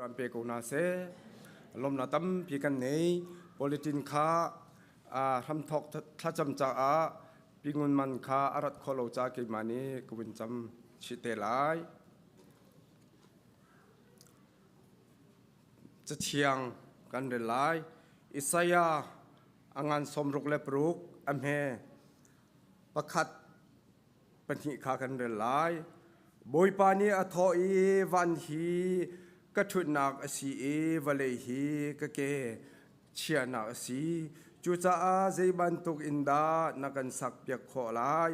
Ram pe ko hna seh. Lawmnak tampi kan nei. Politin kha hramthawk thlacam caah pingun man kha a rat khawh lo caah keimah nih ka vun cam chih te lai. Cathiang kan rel lai. Isaiah a ngan 66 a hme pakhat pahnih kha kan rel lai. Bawipa nih a thawh i van hi ka ṭhutnak a si i vawlei hi ka ke chiahnak a si. Cucaah zei bantuk in dah na kan sakpiak khawh lai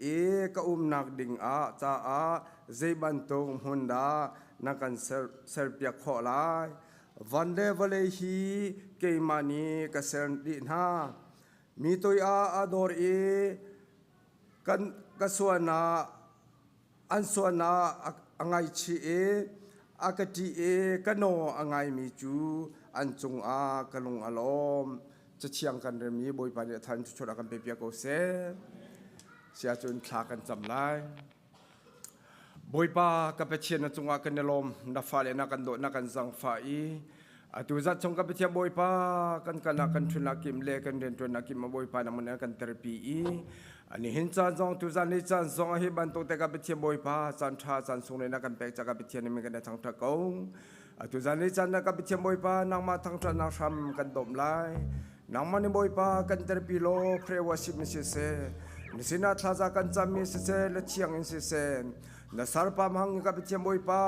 i ka umnak ding ah caah zei bantuk hmun dah na kan serpiak khawh lai? Van le vawlei hi keimah nih ka ser dih hna. Mi toi ah a dor i kan ka sualnak an sualnak a ngaichih i a ka ṭih i ka naw a ngaimi cu an cungah ka lung a lawm. Cathiang kan rem i Bawipa nih a than thluachuah a kan pe piak ko seh. Sia cun thla kan cam lai. Bawipa ka Pathian na cungah kan i lawm na fale na kan dawt na kan zangfah i atu zat chung ka Pathian Bawipa kan kal ah kan ṭhun ah kim le kan rianṭuan ah kim a Bawipa na mun kan terpi i ani hin caan zong tu zan ni caan zong hi bantuk te ka Pathian Bawipa caan ṭha caan sung le na kan pek ca ka Pathian min kan thangṭhat ko atu zan ni caan na ka Pathian Bawipa nangmah thangṭhatnak hram kan dawm lai Nangmah nih Bawipa kan terpi law pray worship ni siseh, na sinah thlaza kan cammi siseh, le thiang in siseh, na sarpa hmang ka Pathian Bawipa,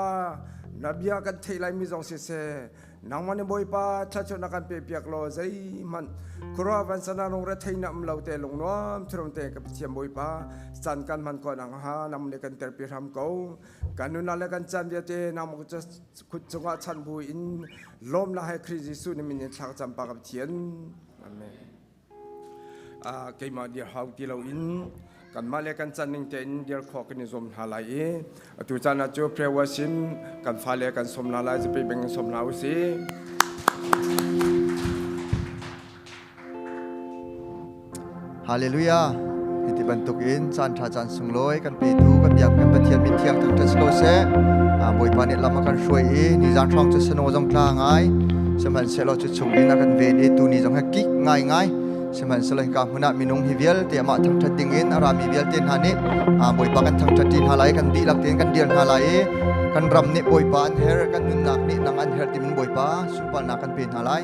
na bia kan theih laimi zong siseh, nangmah nih Bawipa thluachuah na kan pepiak law zeihmanh khuaruah vansana lungre thei na um lo te lungnuam thirum te ka Pathian Bawipa caan kan hman khawh nakhnga nangmah nih kan terpi hram ko. Kan nunnak le kan caan vialte nangmah kut cungah chanh bu in lawmnak he Khrih Jesuh na min in thla ka cam pa ka Pathian. Amen. Keimah dir hau ti loin kanmah le kan can ning tein dir khawh kan i zuam hna lai i atu caan ah cu prayer worship kan fale kan sawm hna lai zapi beng in sawm hna usih. Hallelujah. Hiti bantuk in caan ṭha caan sunglawi kan petu kan biak kan Pathian min thiang thangṭhat si ko seh. Bawipa nih lam a kan hruai i nizan hrawng cu sano zong tla ngai. Sihmanhsehlaw cu chung in a kan ven i tuni zong he kik ngai ngai. Sihmanhsehlaw hika hmun ah minung hi vialte amah thangṭhat ding in a rami vialte hna nih Bawipa kan thangṭhat ṭi hna lai, kan dihlak tein kan dir hna lai i kan ram nih Bawipa an her, kan nunnak nih nang an her timin Bawipa sunparnak kan pe hna lai.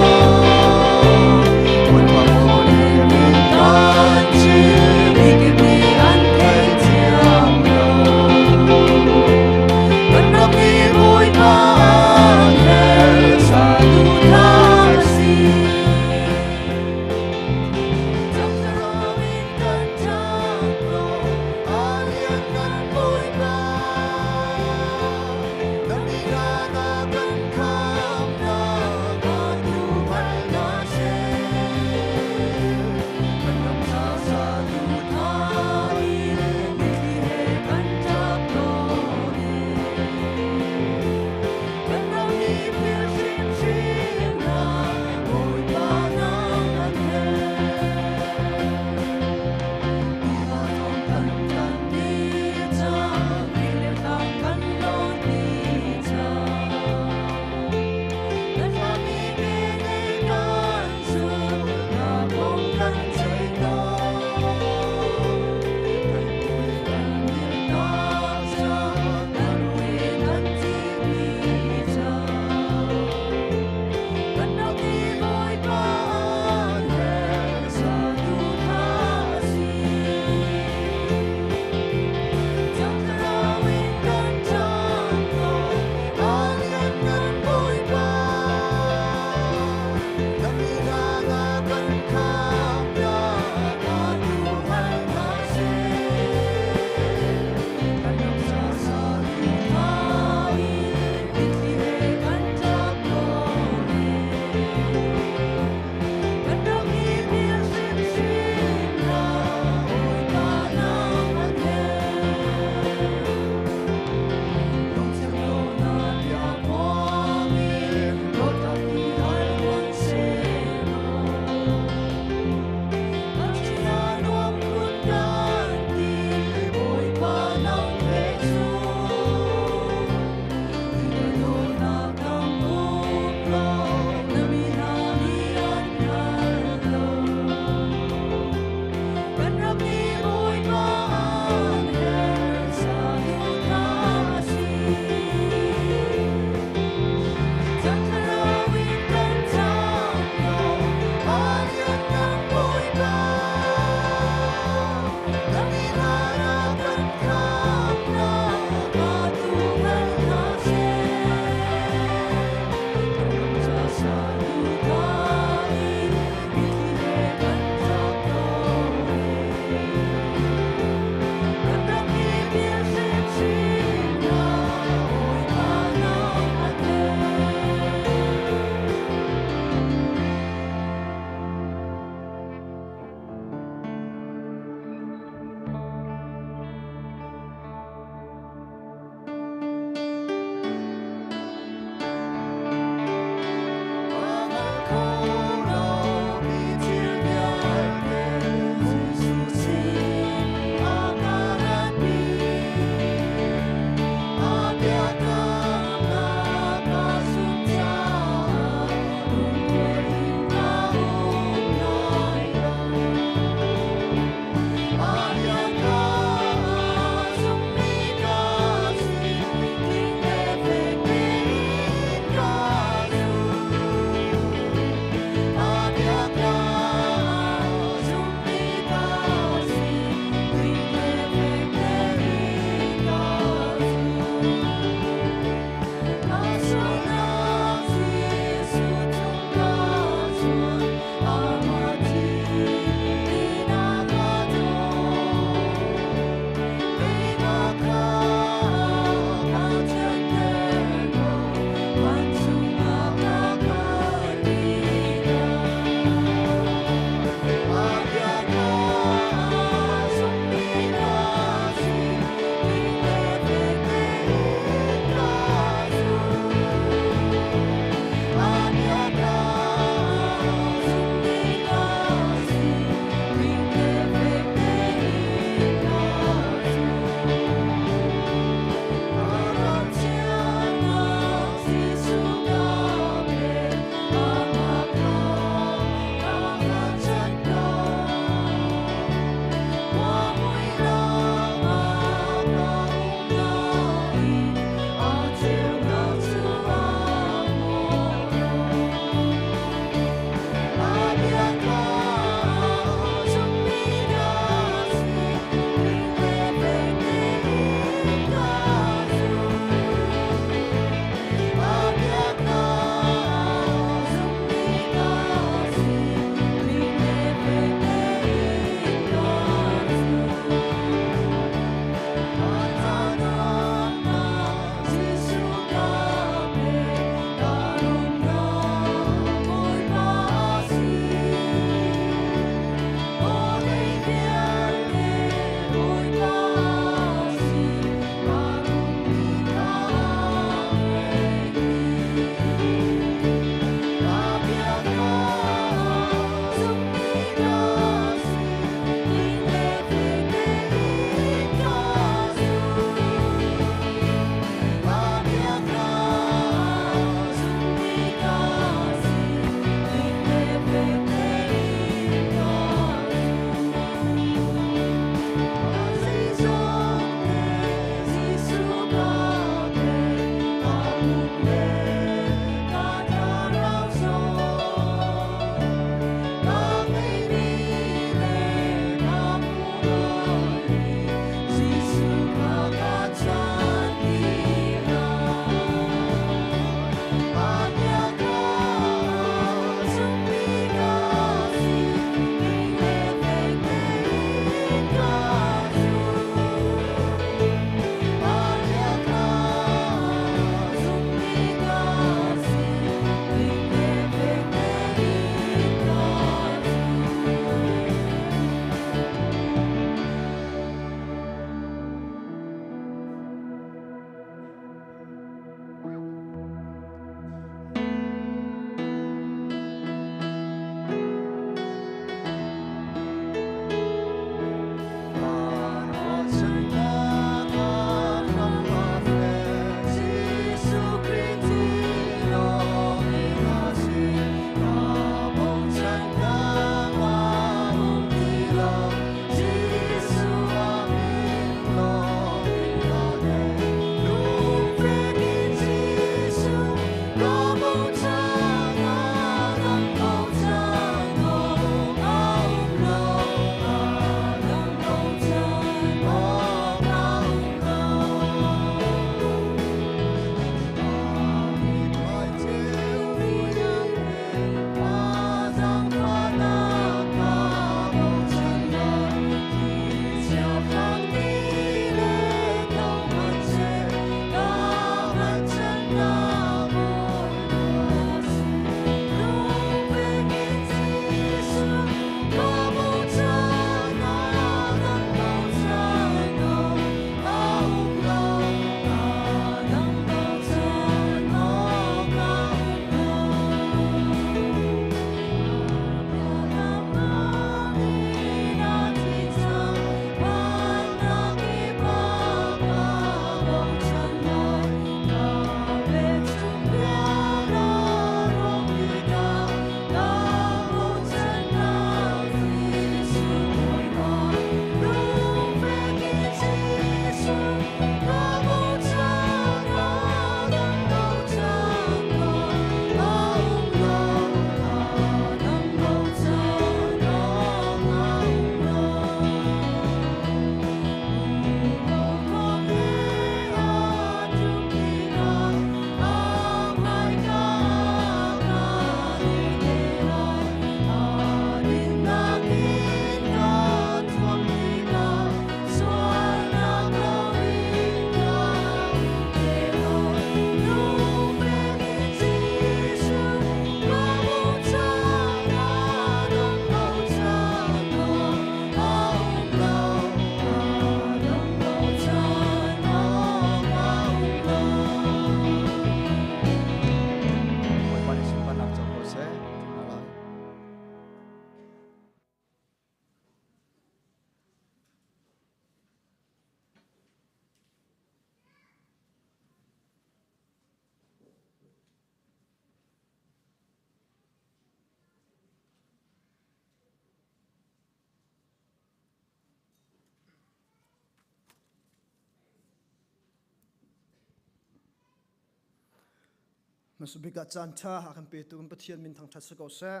Hmasabik ah caan ṭha a kan petu kan Pathian min thangṭhat si ko seh.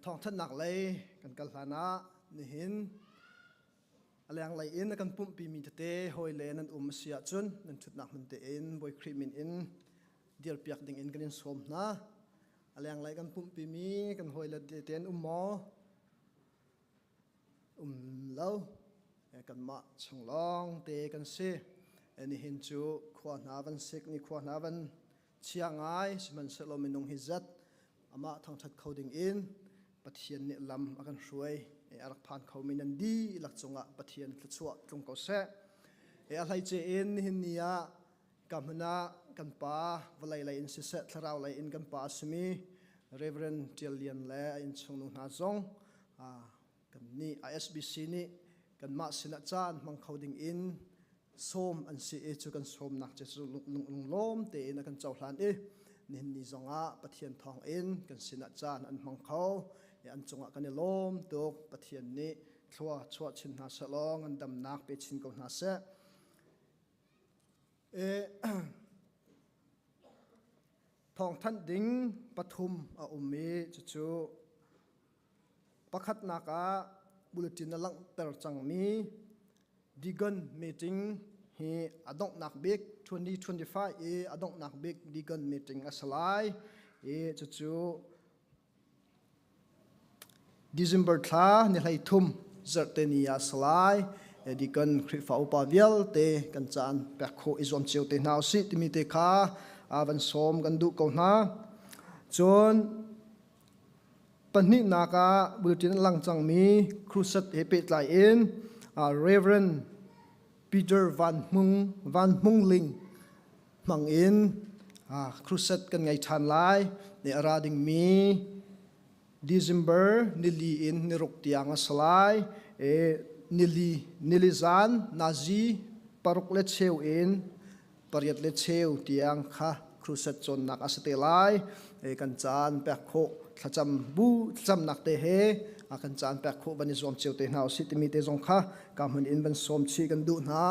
Thawngthanhnak lei kan kal hlan ah nihin a lenglei in a kan pumhpimi tete hawi le nan um a si ahcun nan ṭhutnak hmun tein Bawi Khrih min in dirpiak ding in kan in sawm hna. A lenglei kan pumhpimi kan hawile tete an um maw? Um lo. Kanmah chung lawng te kan si. Nihin cu khua hna van sik, ni khua hna van chia ngai, sihmanhsehlaw minung hi zat amah thangṭhat kho ding in Pathian nih lam a kan hruai. A rak phan khomi nan dihlak cungah Pathian thluachuah tlung ko seh. A hleice in nihin ni ah ka hmun ah kan pa vawlei lei in siseh thlarau lei in kan pa a simi Reverend Tial Lian le a innchungnu hna zong kan nih ISBC nih kanmah sinah caan hmang kho ding in sawm an si i cu kan sawmnak cu lunglawm tein a kan cohlan i nihin ni zongah Pathian thawng in kan sinah caan an hmang kho i an cungah kan i lawm tuk. Pathian nih thlua chuah chin hna seh law ngandamnak pe chin ko hna seh. Thawngthanh ding pathum a um i cucu Pakhatnak ah bulletin a langhter cangmi Deacon meeting hi a donghnak bik 2025 i a donghnak bik Deacon meeting a si lai i cucu December thla ni 13 zarhte ni ah a si lai. Deacon Khrihfa upa vialte kan caan pek khawh i zuam cio te hna usih timi te kha van sawm kan duh ko hna. Cun Pahnihnak ah bulletin a lang cangmi crusade he pehtlai in Reverend Peter Van Hmung, Van Hmung Ling hmang in crusade kan ngei ṭhan lai. Ni a ra dingmi December nili in niruk tiang a si lai. Nili, nili zan nazi 6:15 in 8:15 tiang kha crusade cawnnak a si te lai. Kan caan pek khawh thlacam bu thlacamnak te he kan caan pek khawh van i zuam cio te hna usih timi te zong kha ka hmun in van sawm chih kan duh hna.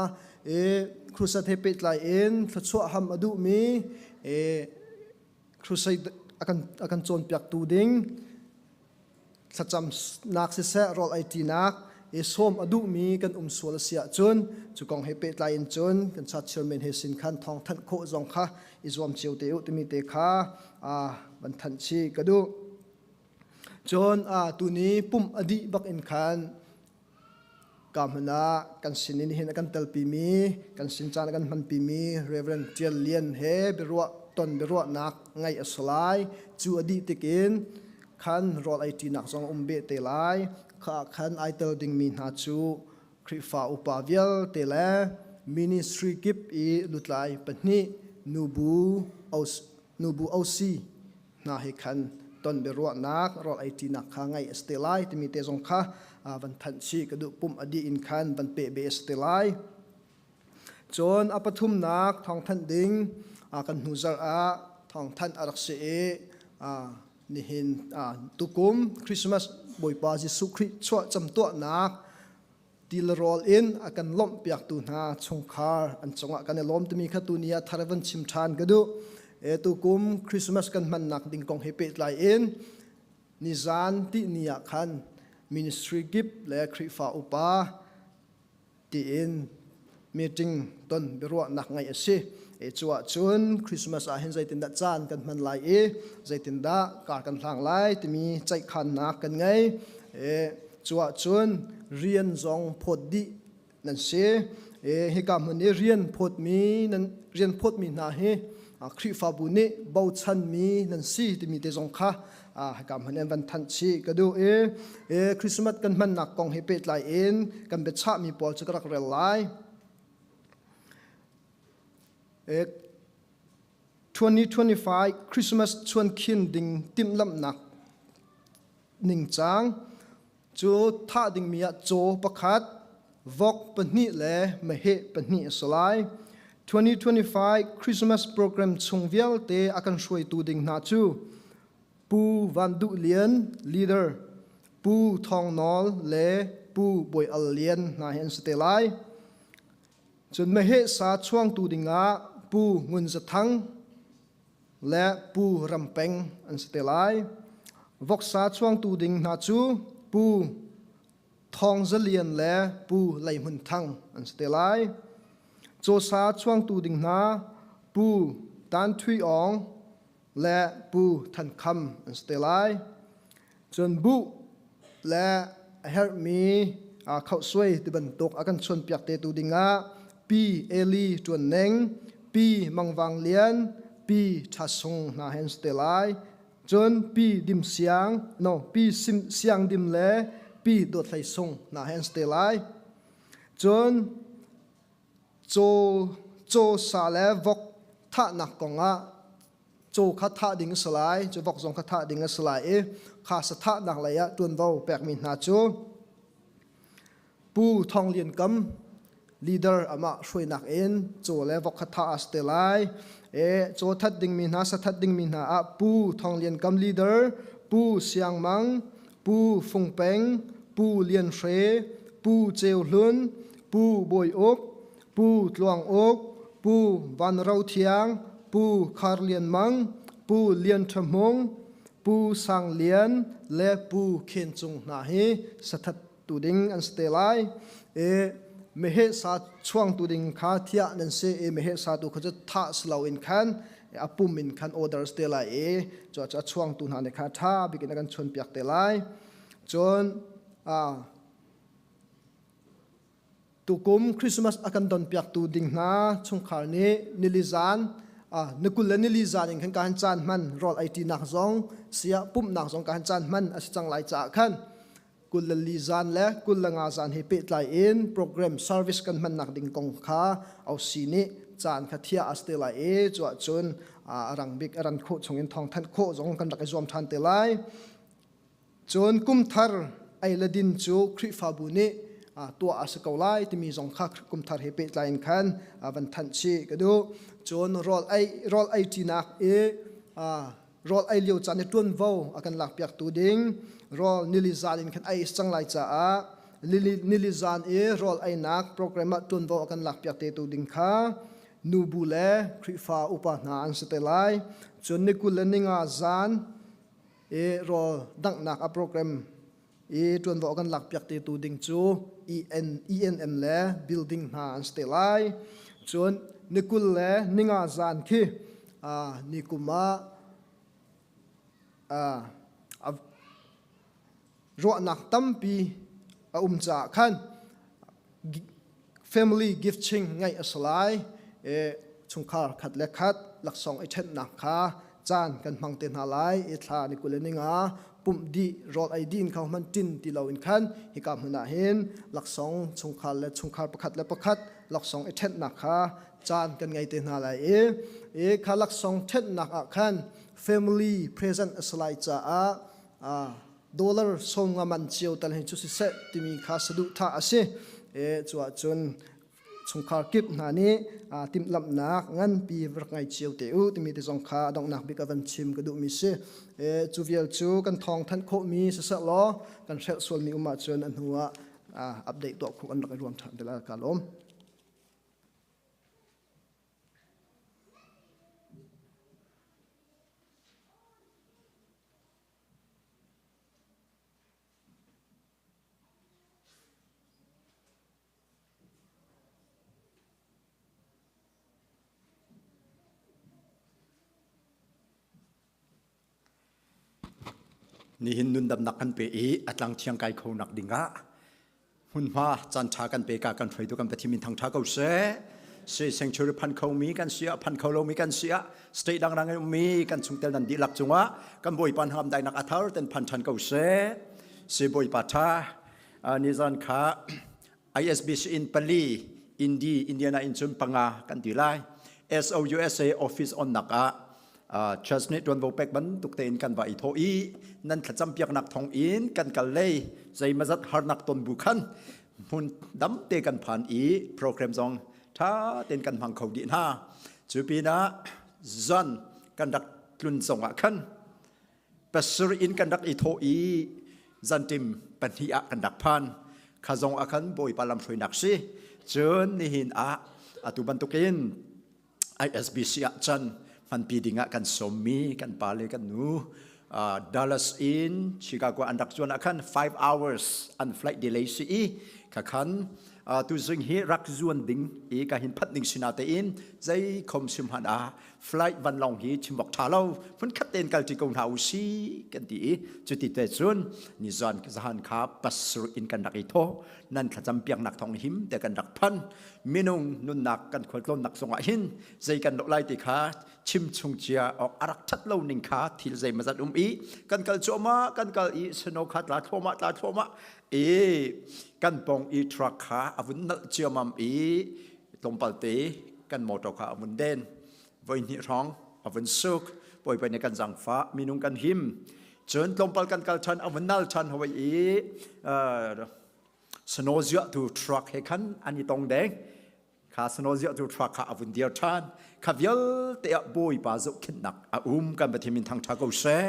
Crusade he pehtlai in thluachuah ham a duhmi crusade a kan cawnpiaktu ding thlacamnak siseh rawl ei ṭinak i sawm a duhmi kan um sual a si ahcun cu kong he pehtlai in cun kan chat chairman he sin khan thawng thanh khawh zong kha i zuam cio te u timi te kha van thanh chih ka duh. Cun tuni pumh a dih bak in khan ka hmun ah kan sin in hin a kan telpimi kan sin caan a kan hmanpimi Reverend Tial Lian he biaruah ton biaruahnak ngaih a si lai. Cu a dih tikin khan rawl ei ṭinak zong a um beh te lai. Kha ah khan ai tel dingmi hna cu Khrihfa upa vialte le ministry kip i lutlai pahnih nubu nubu OC hna he khan ton biaruahnak rawl ei ṭinak kha ngaih a si te lai timi te zong kha van thanh chih ka duh. Pumh a dih in khan van peh be a si te lai. Cun a pathumnak thawngthanh ding kan hnu zarh ah thawngthanh a rak si i nihin tukum Christmas Bawipa Jesuh Khrih chuah camtuahnak ti le rawl in a kan lawmhpiaktu hna chungkhar an cungah kan i lawm timi kha tuni ah thar van chim ṭhan ka duh. E tukum Christmas kan hmannak ding kong he pehtlai in nizan ti ni ah khan ministry kip le Khrihfa upa tiin meeting ton biaruahnak ngeih a si. E cu ahcun Christmas ah hin zeitindah caan kan hman lai i zeitindah kar kan hlang lai timi ceihkhannak kan ngei. E cu ahcun rian zong phawt dih nan si. E hika hmun i rian phawtmi nan rian phawtmi hna hi Khrihfabu nih bochanmi nan si timi te zong kha hika hmun in van thanh chih ka duh i Christmas kan hmannak kong he pehtlai in kan biachahmi pawl cu ka rak rel lai. 2025 Christmas chuankhin ding timhlamhnak ningcang cu thah dingmi ah caw pakhat, vok pahnih le meheh pahnih a si lai. 2025 Christmas program chung vialte a kan hruaitu ding hna cu Pu Van Duh Lian, leader, Pu Thawng Nawl le Pu Bawi Al Lian hna hi an si te lai. Cun meheh sa chuangtu dingah Pu Ngun Za Thang. le Pu Ram Peng an si te lai. Voksa chuangtu ding hna cu Pu Thawng Za Lian le Pu Lei Hmun Thang an si te lai. Cawsa chuangtu ding hna Pu Tan Thui Awng le Pu Than Kham an si te lai. Cun buh le a herhmi khohsuai ti bantuk a kan chawnpiak te tu dingah Pi Eli Ṭuan Neng, Pi Mang Vang Lian, Pi Ṭha Sung hna he an si te lai. Cun Pi Dim Siang, no, Pi Sim Siang Dim le Pi Dawt Hlei Sung hna he an si te lai. Cun caw caw sa le vok thahnak kongah caw kha thah ding a si lai, cu vok zong kha thah ding a si lai i kha sa thahnak lei ah ṭuanvo pekmi hna cu Pu Thawng Lian Kam leader amah hruainak in caw le vok kha thah a si te lai. E caw that dingmi hna sa that dingmi hna ah Pu Thawng Lian Kam leader Pu Siang Mang, Pu Fung Peng, Pu Lian Hre, Pu Ceu Hlun, Pu Bawi Uk, Pu Tluang Uk, Pu Van Ro Thiang, Pu Khar Lian Mang, Pu Lian Ṭha Hmung, Pu Sang Lian le Pu Khen Cung hna hi sathat tu ding an si te lai. E meheh sa chuang tu ding kha thiah nan si i meheh sa tu kha cu thah si loin khan a pum in khan order si te lai i cu a chuang tu hna nih kha ṭha bik in a kan chuan piak te lai. Cun Tukum Christmas a kan donpiaktu ding hna chungkhar nih nili zan ni 20 le nili zan in khan ka han caan hman rawl ei ṭinak zong siah pumhnak zong ka han caan hman a si cang lai caah khan 24 zan le 25 zan he pehtlai in program service kan hmannak ding kong kha OC nih caan kha thiah a si te lai i cuah cun a rang bik a ran khawh chungin thawngthanh khawh zong kan rak i zuam ṭhan te lai. Cun kumthar ei le din cu Khrihfabu nih tuah a si ko lai timi zong kha kumthar he pehtlai in khan van thanh chih ka duh. Cun rawl ei rawl ei ṭinak i rawl ei lio caan i ṭuanvo a kan lakpiaktu ding rawl nili zan in khan ei cang lai caah nili zan i rawl einak program ah ṭuanvo a kan lakpiak te tu ding kha nubu le Khrihfa upa hna an si te lai. Cun ni 25 zan i rawl danghnak a program i ṭuanvo kan lakpiak te tu ding cu EN, ENM le building hna an si te lai. Cun ni 25 zan khi ni kum ah ruahnak tampi a um caah khan family gift ching ngaih a si lai i chungkhar khat le khat laksawng i ṭhenhnak kha caan kan hmang te hna lai i thla ni 25 pumh dih rawl ei din kha hman ṭin ti loin khan hika hmun ah hin laksawng chungkhar le chungkhar pakhat le pakhat laksawng i ṭhenhnak kha caan kan ngei te hna lai i i kha laksawng ṭhenhnak ah khan family present a si lai caah dollar 50 man cio tal hi cu siseh timi kha saduhthah a si. E cuah cun chungkhar kip hna nih timhlamhnak nganpi rak ngai cio te u timi te zong kha donghnak bik a van chim ka duhmi si. E cu vial cu kan thawng thanh khawhmi siseh law kan hrelh sualmi um ahcun a hnu ah update tuah khawh kan rak i ruam ṭhan te lai ka lawm. Nihin nundamnak kan pe i a tlang thiang kai kho nak dingah hmunhma caan ṭha kan pe ka kan hruaitu kan Pathian min thangṭha ko seh. Si sanctuary phan kho mi kan si ah phan kho lo mi kan si ah state dangdang in ummi kan chungtel nan dihlak cungah kan Bawipa hngam dainak a thar ten phan ṭhan ko seh. Si Bawipa ṭha nizan kha ISBC in pali Indi Indiana in cun panga kan ti lai. SOUSA office on nak ah church nih ṭuanvo pek bantuk tein kan va i thawh i nan thlacam piaknak thawng in kan kal lei zeimazat harnak ton bu khan hmun damte kan phan i program zong ṭha tein kan hmang kho dih hna. Cu pinah zan kan rak tlun zong ah khan pastor in kan rak i thawh i zanṭim pahnih ah kan rak phan. Kha zong ah khan Bawipa lamhruainak si. Cun nihin ah atu bantukin ISBC ah cun Hmanpi dingah kan sawmmi kan pa le kan nu Dallas in Chicago an rak zuan ah khan 5 hours an flight delay si i kha khan tuzing hi rak zuan ding i ka hin phat ding sina tein zei khom sim han ah flight vanlawng hi chim awk ṭha lo hmunkhat tein kalṭi ko hna u si kan ti i cuti te cun nizan zahan kha pasarih in kan rak i thawh. Nan thlacam piaknak thawng him te kan rak phan. Minung nunnak kan khualtlawnnak zongah hin zei kan lawh lai ti kha chim chung cia awk a rak ṭhat lo ning kha thil zeimawzat um i kan kal cuahmah kan kal i snow kha tla thluahmah tla thluahmah i kan pong i truck kha a vun nalh ciamam i tlawmpal te kan motor kha a vun den. Voi hnih hrawng a vun suk. Bawipa nih kan zangfah, minung kan him. Cun tlawmpal kan kal ṭhan, a vun nal ṭhan hawi i snow ziahtu truck he khan an i tong deng. Kha snow ziahtu truck kha a vun dir ṭhan. Kha vialte ah Bawipa zohkhenhnak a um. Kan Pathian min thangṭha ko seh.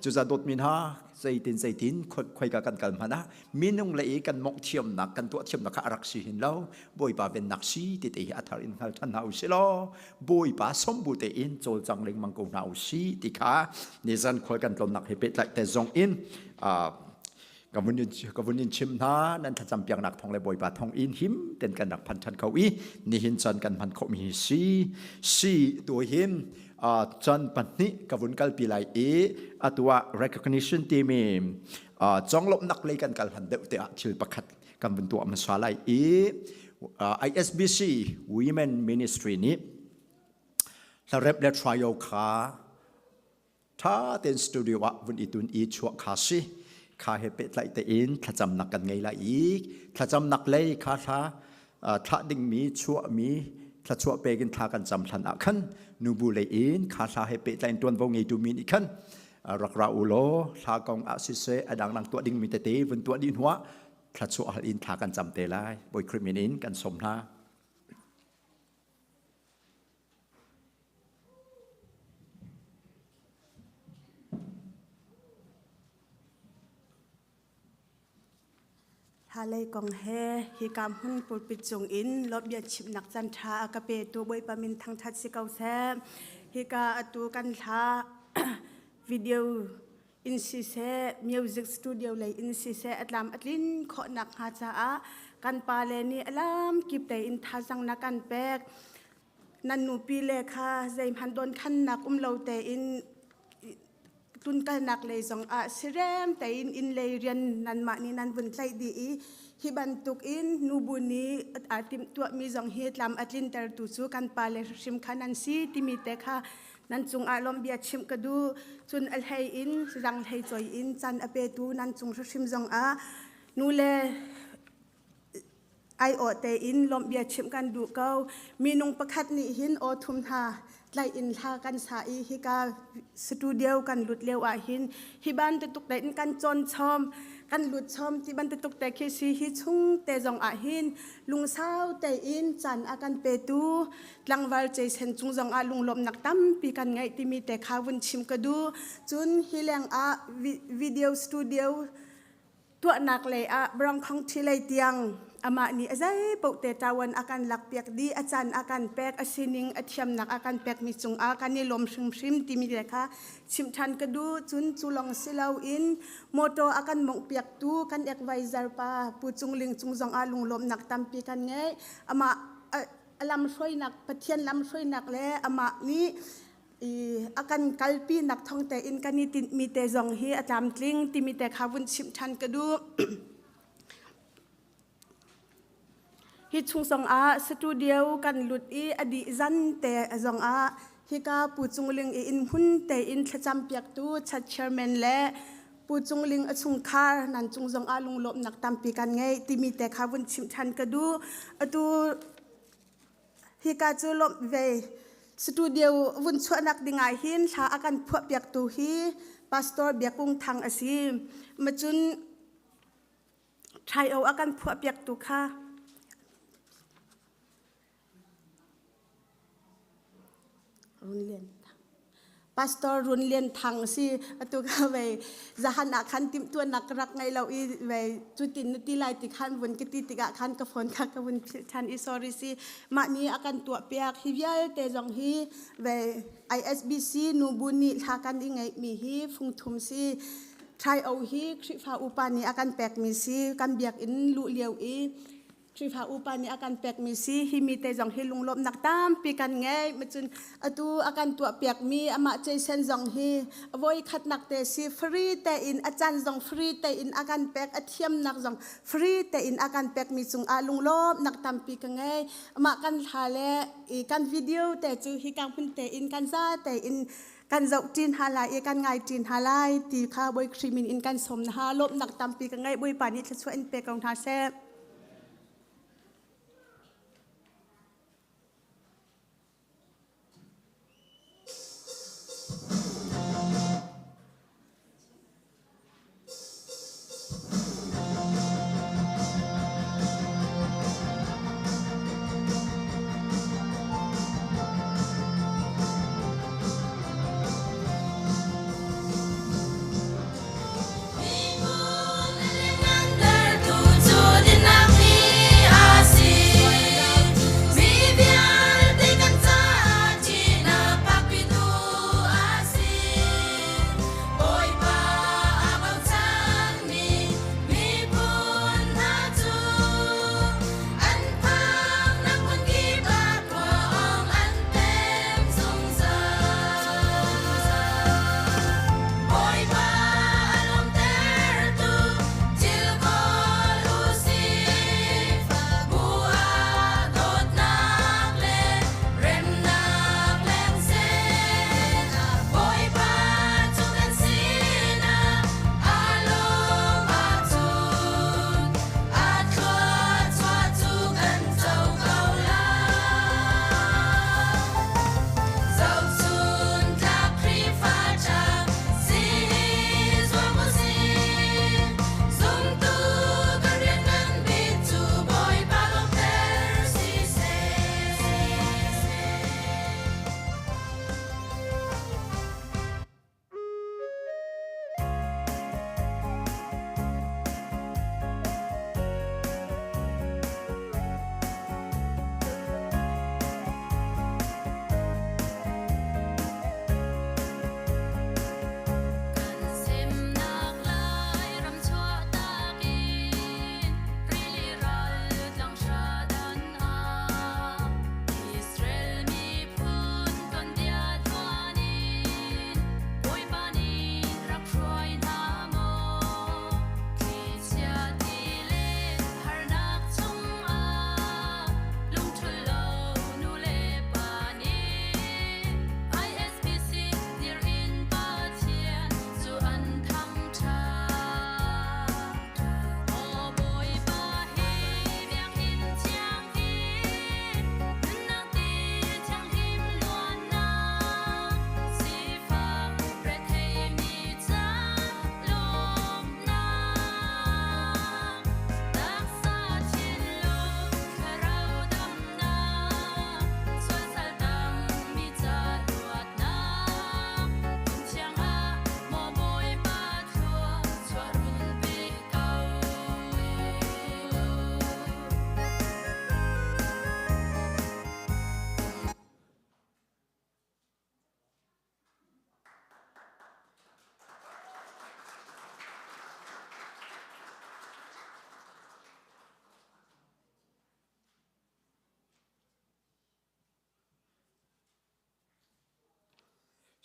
Cucaah dawtmi hna, zeitin zeitin khoika kan kal hmanh ah minung le i kan mawngh thiamnak, kan tuah thiamnak kha a rak si hin lo. Bawipa vennak si ti te hi a thar in hngal ṭhan hna u sih law Bawipa sombu tein cawlcang lengmang ko hna u sih ti kha nizan khual kan tlonnak he pehtlaih te zong in ka vun in ka vun in chim hna. Nan thlacam piaknak thong le Bawipa thong in him ten kan rak phan ṭhan kho i nihin chan kan hman khawhmi hi si si tu hin chan pahnih ka vun kalpi lai i atu ah recognition timi conglawmhnak lei kan kal hlan deuh te ah thil pakhat kan vun tuah hmasa lai i ISBC Women Ministry nih hlarep le trio kha tha tein studio ah vun i tun i chuah kha si. Kha he pehtlaih tein thlacamnak kan ngei lai i thlacamnak lei kha thla thlah dingmi chuahmi thlachuah pek in thla kan cam hlan ah khan nubu lei in kha thla he pehtlaih in tuanvo ngeitu mi nih khan rak ra u law hla kong ah siseh a dangdang tuah dingmi tete vun tuah dih hnuah thlachuah hal in thla kan cam te lai. Bawi Khrih min in kan sawm hna. Halei kong he hika hmun pulpit cung in lawmhbia chimnak caan ṭha a ka petu Bawipa min thangṭhat si ko seh. Hika atu kan hla video in siseh, music studio lei in siseh a tlam a tlin khawhnak hnga caah kan pale nih a lam kip tein thazaang na kan pek. Nan nupi le kha zeihmanh dawnkhannak um lo tein tlunkalnak lei zong ah sirem tein inn lei rian nanmah nih nan vun tlaih dih i hi bantuk in nubu nih aa timhtuahmi zong hi tlam a tlintertu cu kan pale hrim kha nan si timi te kha nan cungah lawmhbia chimh ka duh. Cun a hlei in rang hlei choi in chan a petu nan cung hrim zong ah nule aiawh tein lawmhbia chimh kan duh ko. Minung pakhat nih hin aw thum hna tlaih in hla kan sa i hika studio kan lut lio ah hin hi bantuk tein kan cawn chom kan lut chom ti bantuk te khi si. Hi chung te zong ah hin lungsau tein caan a kan petu tlangval Jason cung zong ah lunglawmhnak tampi kan ngeih timi te kha vun chim ka duh. Cun hi leng ah video studio tuahnak lei ah Brangkhong ṭhilei tiang amah nih a zei paoh te ṭawan a kan lakpiak dih, a caan a kan pek, a sining a thiamnak a kan pekmi cungah kan i lawm hrimhrim timi le kha chimh ṭhan ka duh. Cun cu lawng si loin motor a kan monghpiaktu kan advisor pa Pu Cung Ling cung zongah lunglawmhnak tampi kan ngei. Amah a lamhruainak, Pathian lamhruainak le amah nih i a kan kalpinak thawng tein kan i tinhmi te zong hi a tlamtling timi te kha vun chimh ṭhan ka duh. Hi chung zongah studio kan lut i a dih zan te zongah hika Pu Cung Ling i inn hmun tein thlacam piaktu church chairman le Pu Cung Ling a chungkhar nan cung zongah lunglawmhnak tampi kan ngei timi te kha vun chimh ṭhan ka duh. Atu Hika cu lawmh ve. Studio vun chuahnak dingah hin hla a kan phuahpiaktu hi Pastor Biakung Thang a si. Macun Ṭhaio a kan phuahpiaktu kha Run Lian. Pastor Run Lian Thang si atu ka vei zahan ah khan timhtuahnak ka rak ngei lo i vei cutin na ti lai ti khan vun ka ti tikah khan ka phone kha ka vun philh than i sorry si mah nih a kan tuah piak hi vialte zong hi vei ISBC nubu nih thla kan i ngeih mi hi fungthum si Thai o hi Khrihfa upa nih a kan pekmi si kan biakinn luh lio i Khrihfa upa nih a kan pekmi si hi mi te zong hi lunglawmhnak tampi kan ngei macun atu a kan tuahpiakmi amah Jason zong hi voi khatnak te si free tein a caan zong free tein a kan pek a thiamnak zong free tein a kan pekmi cungah lunglawmhnak tampi ka ngei amah kan hla le i kan video te cu hi ka hmun tein kan za tein kan zoh ṭin hna lai i kan ngai ṭin hna lai ti kha Bawi Khrih min in kan sawm hna lawmhnak tampi ka ngei Bawipa nih thluachuah in pe ko hna seh.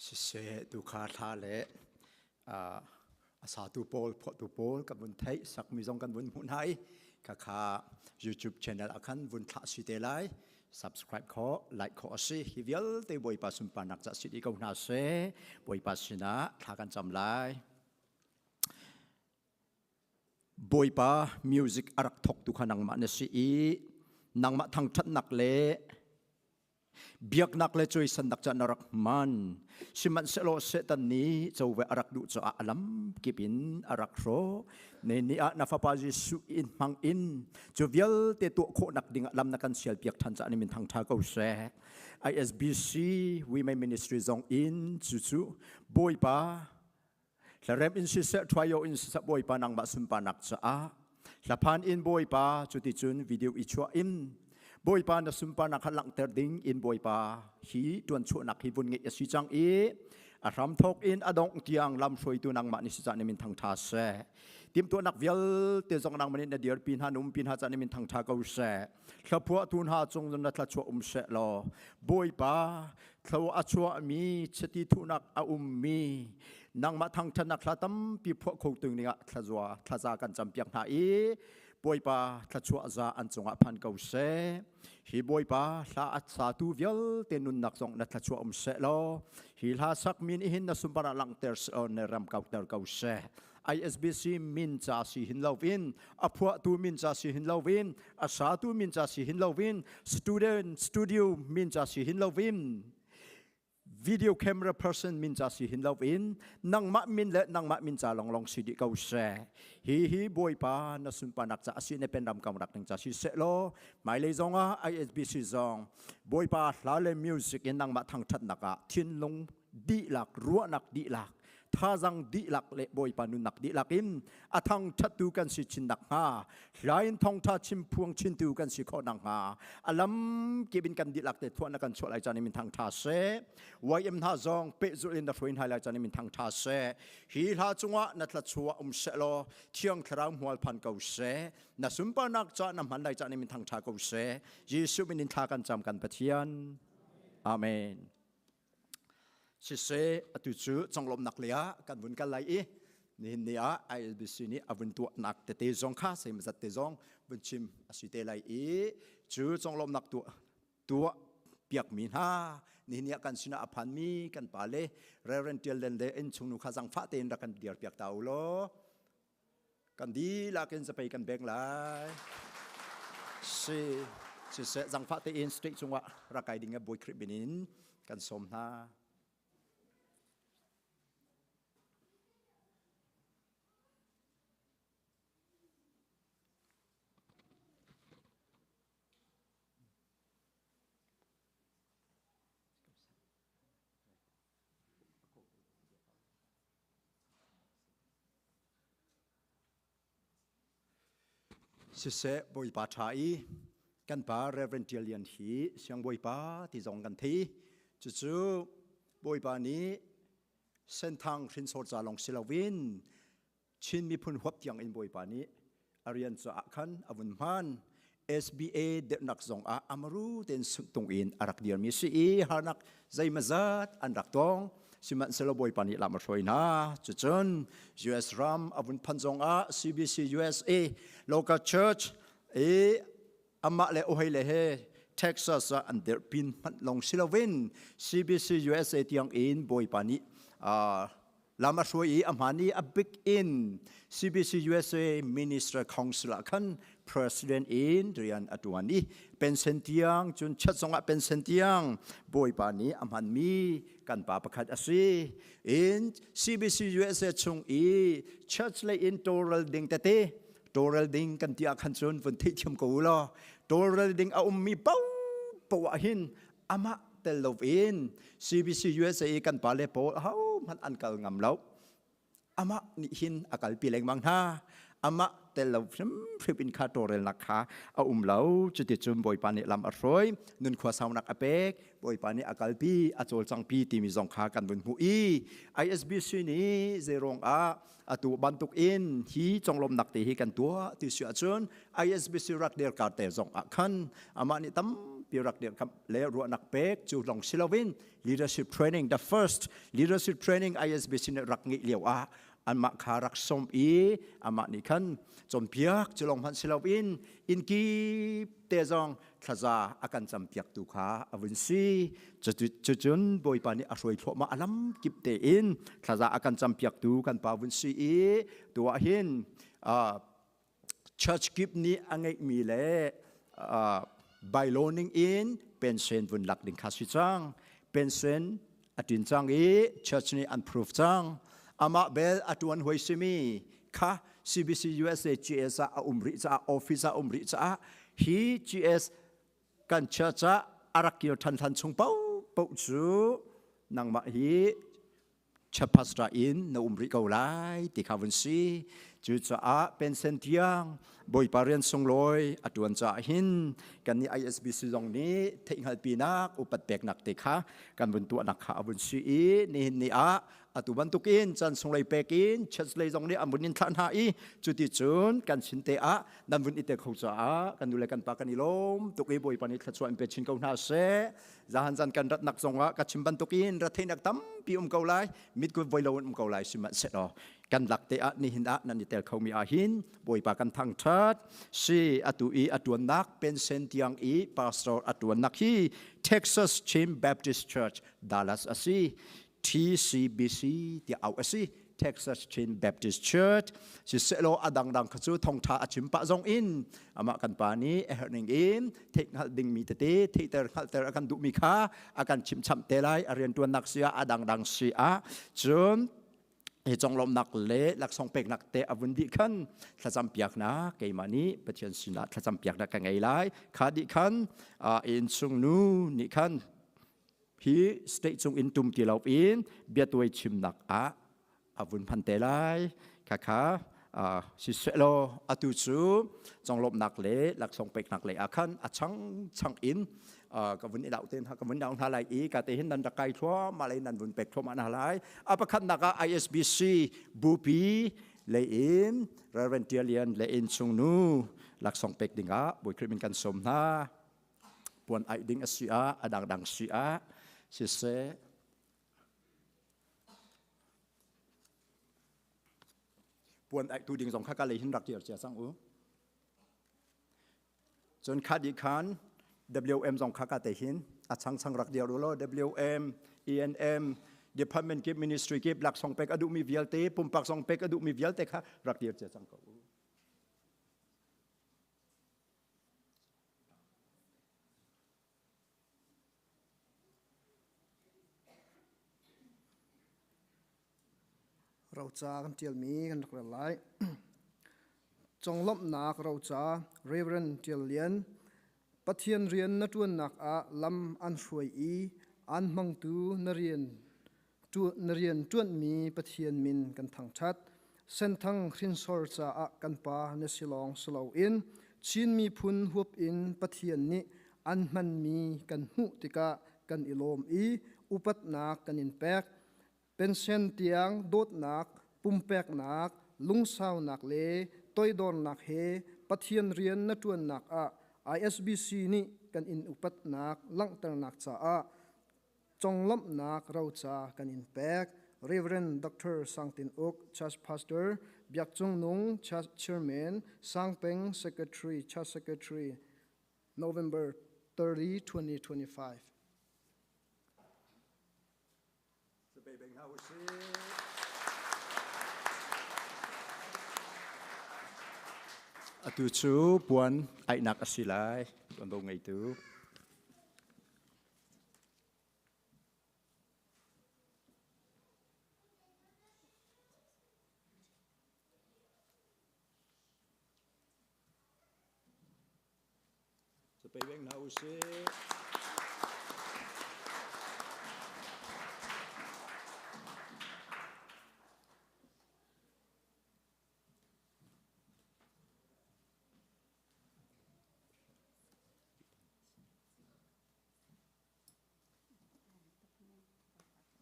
Siseh tukha thla le a satu pawl phuahtu pawl kan vun theih sakmi zong kan vun hmuh hna i khakha YouTube channel ah khan vun thlah si te lai subscribe kho like kho a si hi vialte Bawipa sunparnak ca si dih ko hna seh Bawipa sinah thla kan cam lai Bawipa music a rak thawktu kha nangmah na si i nangmah thangṭhatnak le Biaknak le cuaisannak ca na rak hman. Sihmanhsehlaw Satan nih cove a rak duh caah a lam kip in a rak hrawh. Ne ni ah na fapa Jesuh in hmang in cu vialte tuah khawhnak dingah lam na kan sialpiak ṭhan caah na min thangṭha ko seh. ISBC Women Ministry zong in cucu Bawipa Hlarem in siseh, ṭhuaio in siseh, Bawipa nangmah sunparnak caah hlaphan in Bawipa cuticun video i chuah in Bawipa na sunparnak kha langhter ding in Bawipa hi ṭuanchuahnak hi vun ngeih a si cang i a hramthawk in a dongh tiang lamhruaitu nangmah nih si cah na min thangṭha seh. Timhtuahnak vialte zong nangmah nih na dirpi hna, na umpi hna cah na min thangṭha ko seh. Thlaphuahtu hna cung na thluachuah um seh law Bawipa thlo a chuahmi chiti thuhnak a ummi nangmah thangṭhatnak hla tampi phuah kho tung dingah thlazua thlaza kan campiak hna i Bawipa thluachuah za an cungah phan ko seh. Hi Bawipa hla a satu vialte nunnak zong na thluachuah um seh law hi hla sak min hin na sunpar ah langhter seh law na ram kauter ko seh. ISBC min ca si hin loin a phuahtu min ca si hin loin a satu min ca si hin loin student studio min ca si hin loin video camera person min ca si hin loin nangmah min le nangmah min ca longlong si dih ko seh. Hi hi Bawipa na sunparnak ca asi ne pen ram kam rak ning ca si seh law hmailei zong ah ISBC zong Bawipa hla le music in nangmah thangthatnak ah thinlung dihlak ruahnak dihlak thazang dihlak le Bawipa nunnak dihlak in a thangṭhattu kan si chin nakhnga hla in thawngṭha chim phuang chintu kan si khawh nakhnga a lam kip in kan dihlak te thuah na kan chuah lai caan in min thangṭha seh. YM hna zong pehzulh in na hruai hna lai caan in min thangṭha seh. Hi hla cungah na thluachuah um seh law Thiang Thlarau hmual phan ko seh. Na sunparnak ca na hman lai caan in min thangṭha ko seh. Jesuh min in thla kan cam kan Pathian. Amen. Siseh, atu cu conglawmhnak lei ah kan vun kal lai i nihin ni ah ILBC nih a vun tuahnak tete zong kha zeimazat te zong vun chim a si te lai i cu conglawmhnak tuah tuah piakmi hna nihin ni ah kan sinah a phanmi kan pa le Reverend Tial Len le innchungnu kha zangfah tein rak kan dir piak ta u law. Kan dihlak in zapei kan beng lai. Si siseh zangfah tein state cungah rak kai ding Bawi Khrih min in kan sawm hna. Siseh Bawipa ṭha i kan pa Reverend Ṭial Lian hi Siangbawipa ti zong kan thei. Cucu Bawipa nih Senthang hrinsor ca lawng si loin Chin miphun huap tiang in Bawipa nih a rian caah khan a vun hman. SBA dirhnak zong ah amaru tein sunhtung in a rak dirmi si i harnak zeimazat an rak tong. Sihmanhsehlaw Bawipa nih lam a hruai hna. Cucun US ram a vun phan zong ah CBC USA local church i amah le ohei le he Texas ah an dirh pin hmanh long si loin CBC USA tiang in Bawipa nih lam a hruai i a hmaan i a bik in CBC USA Minister Council ah khan President in rian a tuan i pension tiang cun chat zong ah pension tiang Bawipa nih a hmanmi kan pa pakhat a si. In CBC USA chung i church lei in tawlrel ding tete tawlrel ding kan ti ah khan cun vun theihthiam ko u law tawlrel ding a ummi paohpaoh ah hin amah tel loin CBC USA i kan pale pawl ahohmanh an kal ngam lo. Amah nih hin a kalpi lengmang hna. Amah tel lo hrimhrim in kha tawlrelnak kha a um lo. Cuticun Bawipa nih lam a hruai, nunkhua saunak a pek, Bawipa nih a kalpi, a cawlcangpi timi zong kha kan vun hmuh i ISBC nih zeiruang ah atu bantuk in hi conglawmnak te hi kan tuah ti si ahcun ISBC rak dir kar te zong ah khan amah nih tampi rak dir le ruahnak pek cu lawng si loin leadership training the first leadership training ISBC nih rak ngeih lio ah anmah kha rak sawm i amah nih khan cawnpiak cu lawng hmanh si loin inn kip te zong thlaza a kan campiaktu kha a vun si. Cucun Bawipa nih a hruai thluahmah a lam kip tein thlaza a kan campiaktu kan pa vun si i tu ah hin church kip nih a ngeihmi le. Bylaw ning in pension vun lak ding kha si cang. Pension a tin cang i church nih an proof cang. Amah bel a tuan hoi simi kha CBC USA GS ah a um rih caah office ah um rih caah hi GS kan church ah a rak kir than hlan chung paohpaoh cu nangmah hi chapastra in na um rih ko lai ti kha vun si. Cucaah pensen tiang Bawipa rian sunglawi a tuan caah hin kan nih ISBC zong nih theihhngalhpinak upat peknak te kha kan vun tuahnak kha a vun si i nihin ni ah atu bantukin chan sunglei pek in church lei zong nih an vun in thlah hna i cuti cun kan sin te ah nan vun i te kho caah kan nu le kan pa kan i lawm tuk i Bawipa nih thluachuah in pe chin ko hna seh. Zahan zan kan ratnak zongah ka chim bantukin ratheinak tampi um ko lai, mitkut voi lo in um ko lai sihmanhsehlaw kan lak te ah nihin ah nan i tel khomi ah hin Bawipa kan thangthat. Si atu i a tuannak pension tiang i pastor a tuannak hi Texas Chin Baptist Church Dallas a si. TCBC tiah auh a si. Texas Chin Baptist Church sisehlaw a dangdang kha cu thongtha a chim pah zong in amah kan pa nih a herh ning in theih hngalh dingmi tete theihter hngalhter a kan duhmi kha a kan chimcham te lai a riantuannak si ah a dangdang si ah cun hi conglawmhnak le laksawng peknak te a vun dih khan thlacam piaknak keimah nih Pathian sinah thlacam piaknak ka ngei lai kha dih khan innchung nu nih khan hi state cung in tum ti lo in biatuai chimnak ah a vun hman te lai khakha siseh law atu cu conglawmhnak le laksawng peknak lei ah khan a chang chang in ka vun i dau te hna ka vun dau hna lai i ka te hin nan rak kai thluahmah lei nan vun pek thluahmah hna lai a pakhatnak ah ISBC bupi lei in Reverend Tial Lian le in chung nu laksawng pek dingah Bawi Khrih min kan sawm hna puan aih ding a si ah a dangdang si ah siseh puan aih tu ding zong kha ka lei hin rak dir cia cang u cun kha di khan WM zong kha ka te hin a chang chang rak dir u law WM ENM department kip ministry kip laksawng pek a duhmi vialte pumpak zong pek a duhmi vialte kha rak dir cia cang ko u. Roca kan ṭialmi kan rak rel lai. Conglawmhnak roca Reverend Ṭial Lian Pathian rian na ṭuannak ah lam an hruai i aan hmangtu na rian Na rian ṭuanmi Pathian min kan thangṭhat. Senthang hrinsor caah kan pa na si lawng si loin Chin miphun huap in Pathian nih an hmanmi kan hmuh tikah kan i lawm i upatnak kan in pek. Pension tiang dawtnak, pumpeknak, lungsaunak le toidornak he Pathian rian na ṭuannak ah ISBC nih kan in upatnak langhternak caah Conglawmhnak roca kan in pek. Reverend Dr. Sang Tin Uk, Church Pastor, Biak Cung Nung, Church Chairman, Sang Peng Secretary, Church Secretary, November 30, 2025. Atu cu puan aihnak a si lai, tuanvo ngeitu. Zapei veng hna usih.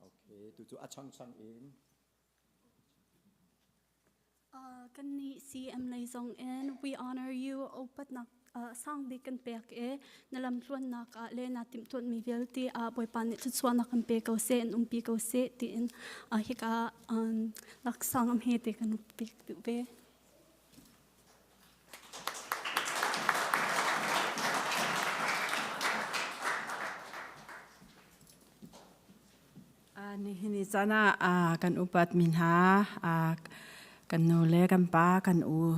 Okay, tu cu a changchang in. Kan nih CM lei zong in we honor you upatnak sang bik kan pek i na lamtluannak ah le na timhtuahmi vialte ah Bawipa nih thluachuahnak kan pe ko seh, in umpi ko seh tiin hika laksang am he te kan pek duh ve. Nihin ni caan ah kan upat mi hna, kan nu le kan pa, kan u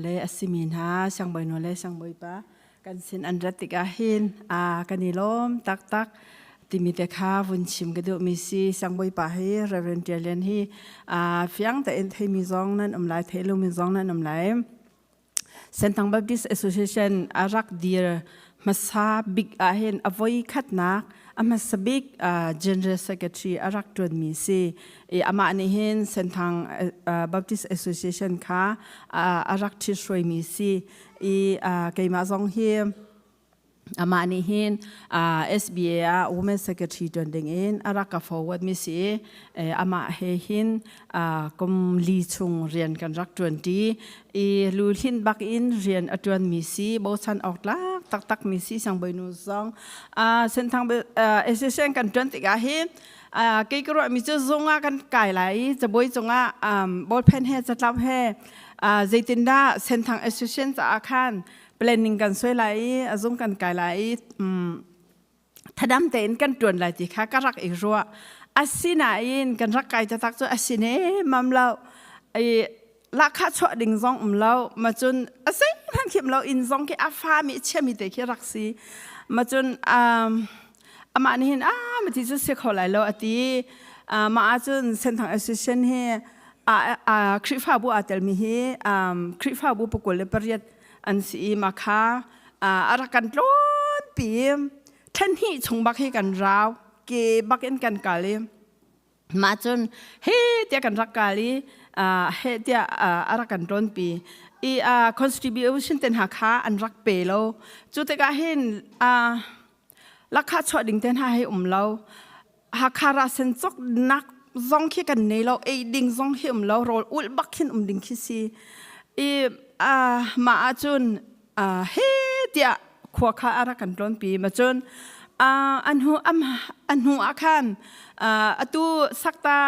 le a simi hna, siangbawi nu le siangbawi pa, kan sin an rat tikah hin kan i lawm taktak timi te kha vun chim ka duhmi si. Siangbawipa hi Reverend Tial Lian hi fiang tein theimi zong nan um lai, thei lomi zong nan um lai. Senthang Baptist Association a rak dir hmasa bik ah hin a voi khatnak a hmasa bik General Secretary a rak ṭuanmi si. I amah nih hin Senthang Baptist Association kha a rak ṭhithruaimi si. I keimah zong hi Amah nih hin SBA ah Women Secretary ṭuan ding in a rak ka forward mi si i amah he hin kum li chung rian kan rak ṭuan ṭi i luhlinh bak in rian a ṭuan mi si bochan awk tlak taktak mi si siangbawinu zong Senthang Association kan ṭuan tikah hin kei ka ruah mi cu zung ah kan kai lai i cabuai cungah ballpen he catlap he zeitindah Senthang Association caah khan planning kan suai lai i a zung kan kai lai i thadam tein kan tuan lai ti kha ka rak i ruah. Asinain kan rak kai taktak cu asine mam lo i lahkhah chuah ding zong um lo ma cun a zeihmanh khim lo inn zong khi a fa mi chia mi te khi rak si ma cun amah nih hin a ma ti cu si kho lai lo ati mah ahcun Senthang Association hi Khrihfabu aa telmi hi Khrihfabu 28 an si i mah kha a rak kan tlawnpi. Then hnih chung bak hi kan rau ke bak in kan kal i mah cun he tiah kan rak kal i he tiah a rak kan tlawnpi i contribution ten hna kha an rak pe lo. Cu tikah hin lakha chuah ding te hna hei um lo. Hakha rasen cok nak zong khi kan nei lo, ei ding zong hi um lo, rawl ulh bak khin um ding khi si. I mah ahcun he tiah khua kha a rak kan tlawnpi. Ma cun an hnu an hnu ah khan atu sakta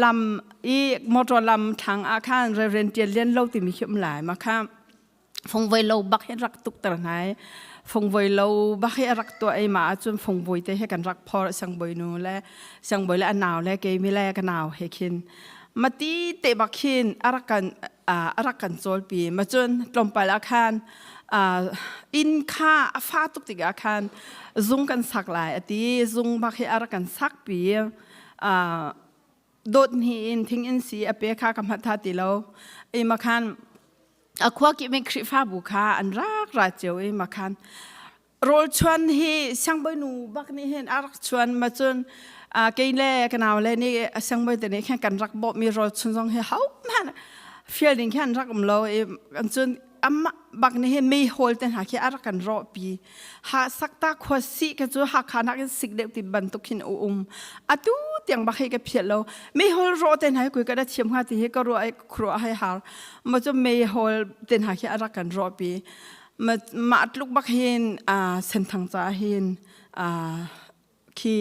lam i motor lam thlang ah khan Reverend Tian Lian lo timi khi um lai ma kha fungvoi lo bak hi rak tuk ter ngai. Fungvoi lo bak hi a rak tuah i mah ahcun fungvoi te he kan rak phor. Siangbawi nu le siangbawi le a nau le keimi le ka nau he khin mati te bak khin a rak kan a rak kan cawlpi. Ma cun tlawmpal ah khan inn kha a fa tuk tikah khan zung kan sak lai ati. Zung bak hi a rak kan sak pi. Dawt hni in thing in si a pe kha ka hmat tha ti lo i makhan a khua ki mi Khrihfabu kha an rak ra cio i makhan rawl chuan hi siangbawi bak nih hin a rak chuan. Ma cun kei le ka nau le nih siangbawi te nih khan kan rak bawh mi rawl chun zong hi ho hmanh fial ding khan rak um lo i kan cun amah bak nih hin mei hawl te hna khi a rak kan rawh pi. Ha sakta khua si ka cu Hakha nak in sik deuh ti bantuk hin u um. Atu tiang bak hi ka phiat lo. Mei hawl rawh te hna hi kui ka da thiam hnga ti hi ka ruah i khuruah hai har. Ma cu mei hawl te hna khi a rak kan rawh pi. Ma mah tluk bak hin Senthang ca hin khi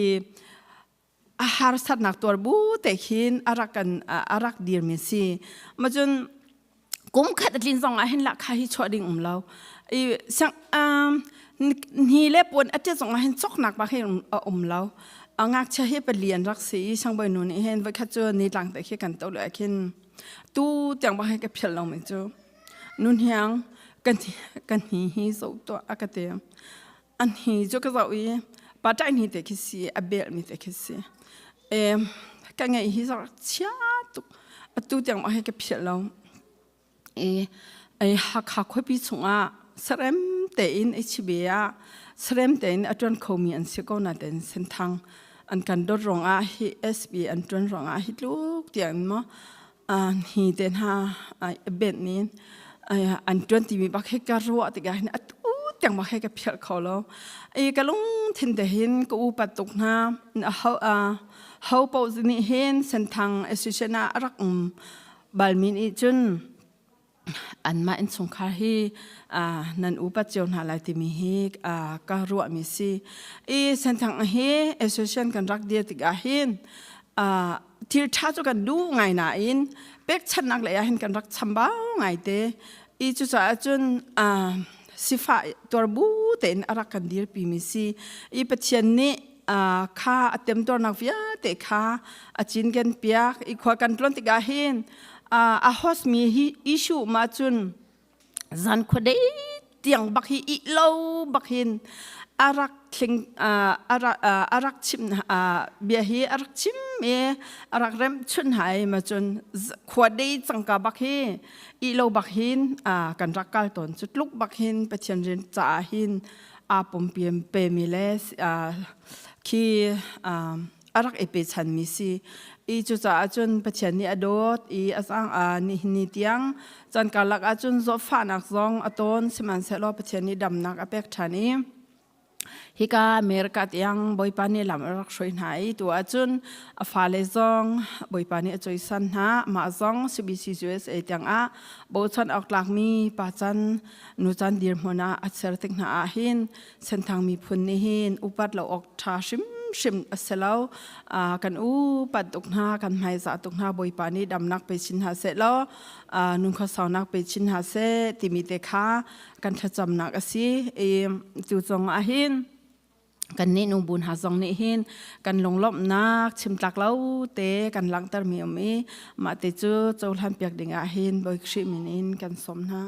a harsatnak tuar bu te khin a rak kan a rak dirmi si. Ma cun kum khat a tlin zong ah hin lahkha hi chuah ding um lo i sang ni le puan a tia zong ah hin choknak bak hi a um lo. Ngakchia hi pali an rak si i sangbawi nu nih hin voikhat cu ni tlang te khi kan to le khin tu tiang bak hi ka phial lo mi cu nun hiang kan kan hi hi zo to a ka te. An hi cu ka zoh i pa ṭai ni te khi si a bel mi te khi si e ka ngeih hi zor chia tuk. Atu tiang mah hi ka phial lo i ai Hakha khuapi chungah sarem tein HB ah sarem tein a ṭuan khomi an si ko na ten Senthang an kan dawt ruangah hi SB an ṭuan ruangah hi tluk tiang maw hi te hna ben nin an ṭuan timi bak hi ka ruah tikah hin atu tiang bak hi ka phial kho lo i ka lungthin te hin ka upat tuk hna. Ho paoh nih hin Senthang Association ah a rak um balmi nih cun anmah innchungkhar hi nan upat cio hna lai timi hi ka ruahmi si. I Senthang hi association kan rak dir tikah hin thil ṭha cu kan duh ngai nain pekchanhnak lei ah hin kan rak chambau ngai te i cucaah cun sifah tuar bu tein a rak kan dirpi mi si i Pathian nih kha a temtuarnak vialte kha a cinken piak i khua kan tlon tikah hin a host mi hi issue ma cun zan khuadei. tiang bak hi ih lo bak hin a rak thling a rak chim bia hi a rak chim i a rak remh chun hai ma cun khua dei cangka bak hi ih lo bak hin kan rak kal tawn cu tluk bak hin Pathian rian caah hin aa pumpiam pemi le khi a rak i pechanmi si i cucaah cun Pathian nih a dawt i a zang nihin ni tiang caan karlak ahcun zawtfahnak zong a tawn sihmanhsehlaw Pathian nih damnak a pek ṭhan i hika America tiang Bawipa nih lam a rak hruai hna i tu ahcun a fale zong Bawipa nih a cawisan hna mah zong CBC USA tiang ah bochan awk tlakmi pa can nu can dirhmun ah a ser tik hna ah hin Senthang miphun nih hin upat lo awk ṭha hrimhrim a si lo. Kan upat tuk hna, kan hmaizah tuk hna, Bawipa nih damnak pe chin hna seh law nunkhua saunak pe chin hna seh timi te kha kan thlacamnak a si. I cu zong ah hin kannih nubu hna zong nih hin kan lunglawmhnak chimtlak lo te kan langhtermi um i mah te cu cohlan piak ding ah hin Bawi Khrih min in kan sawm hna.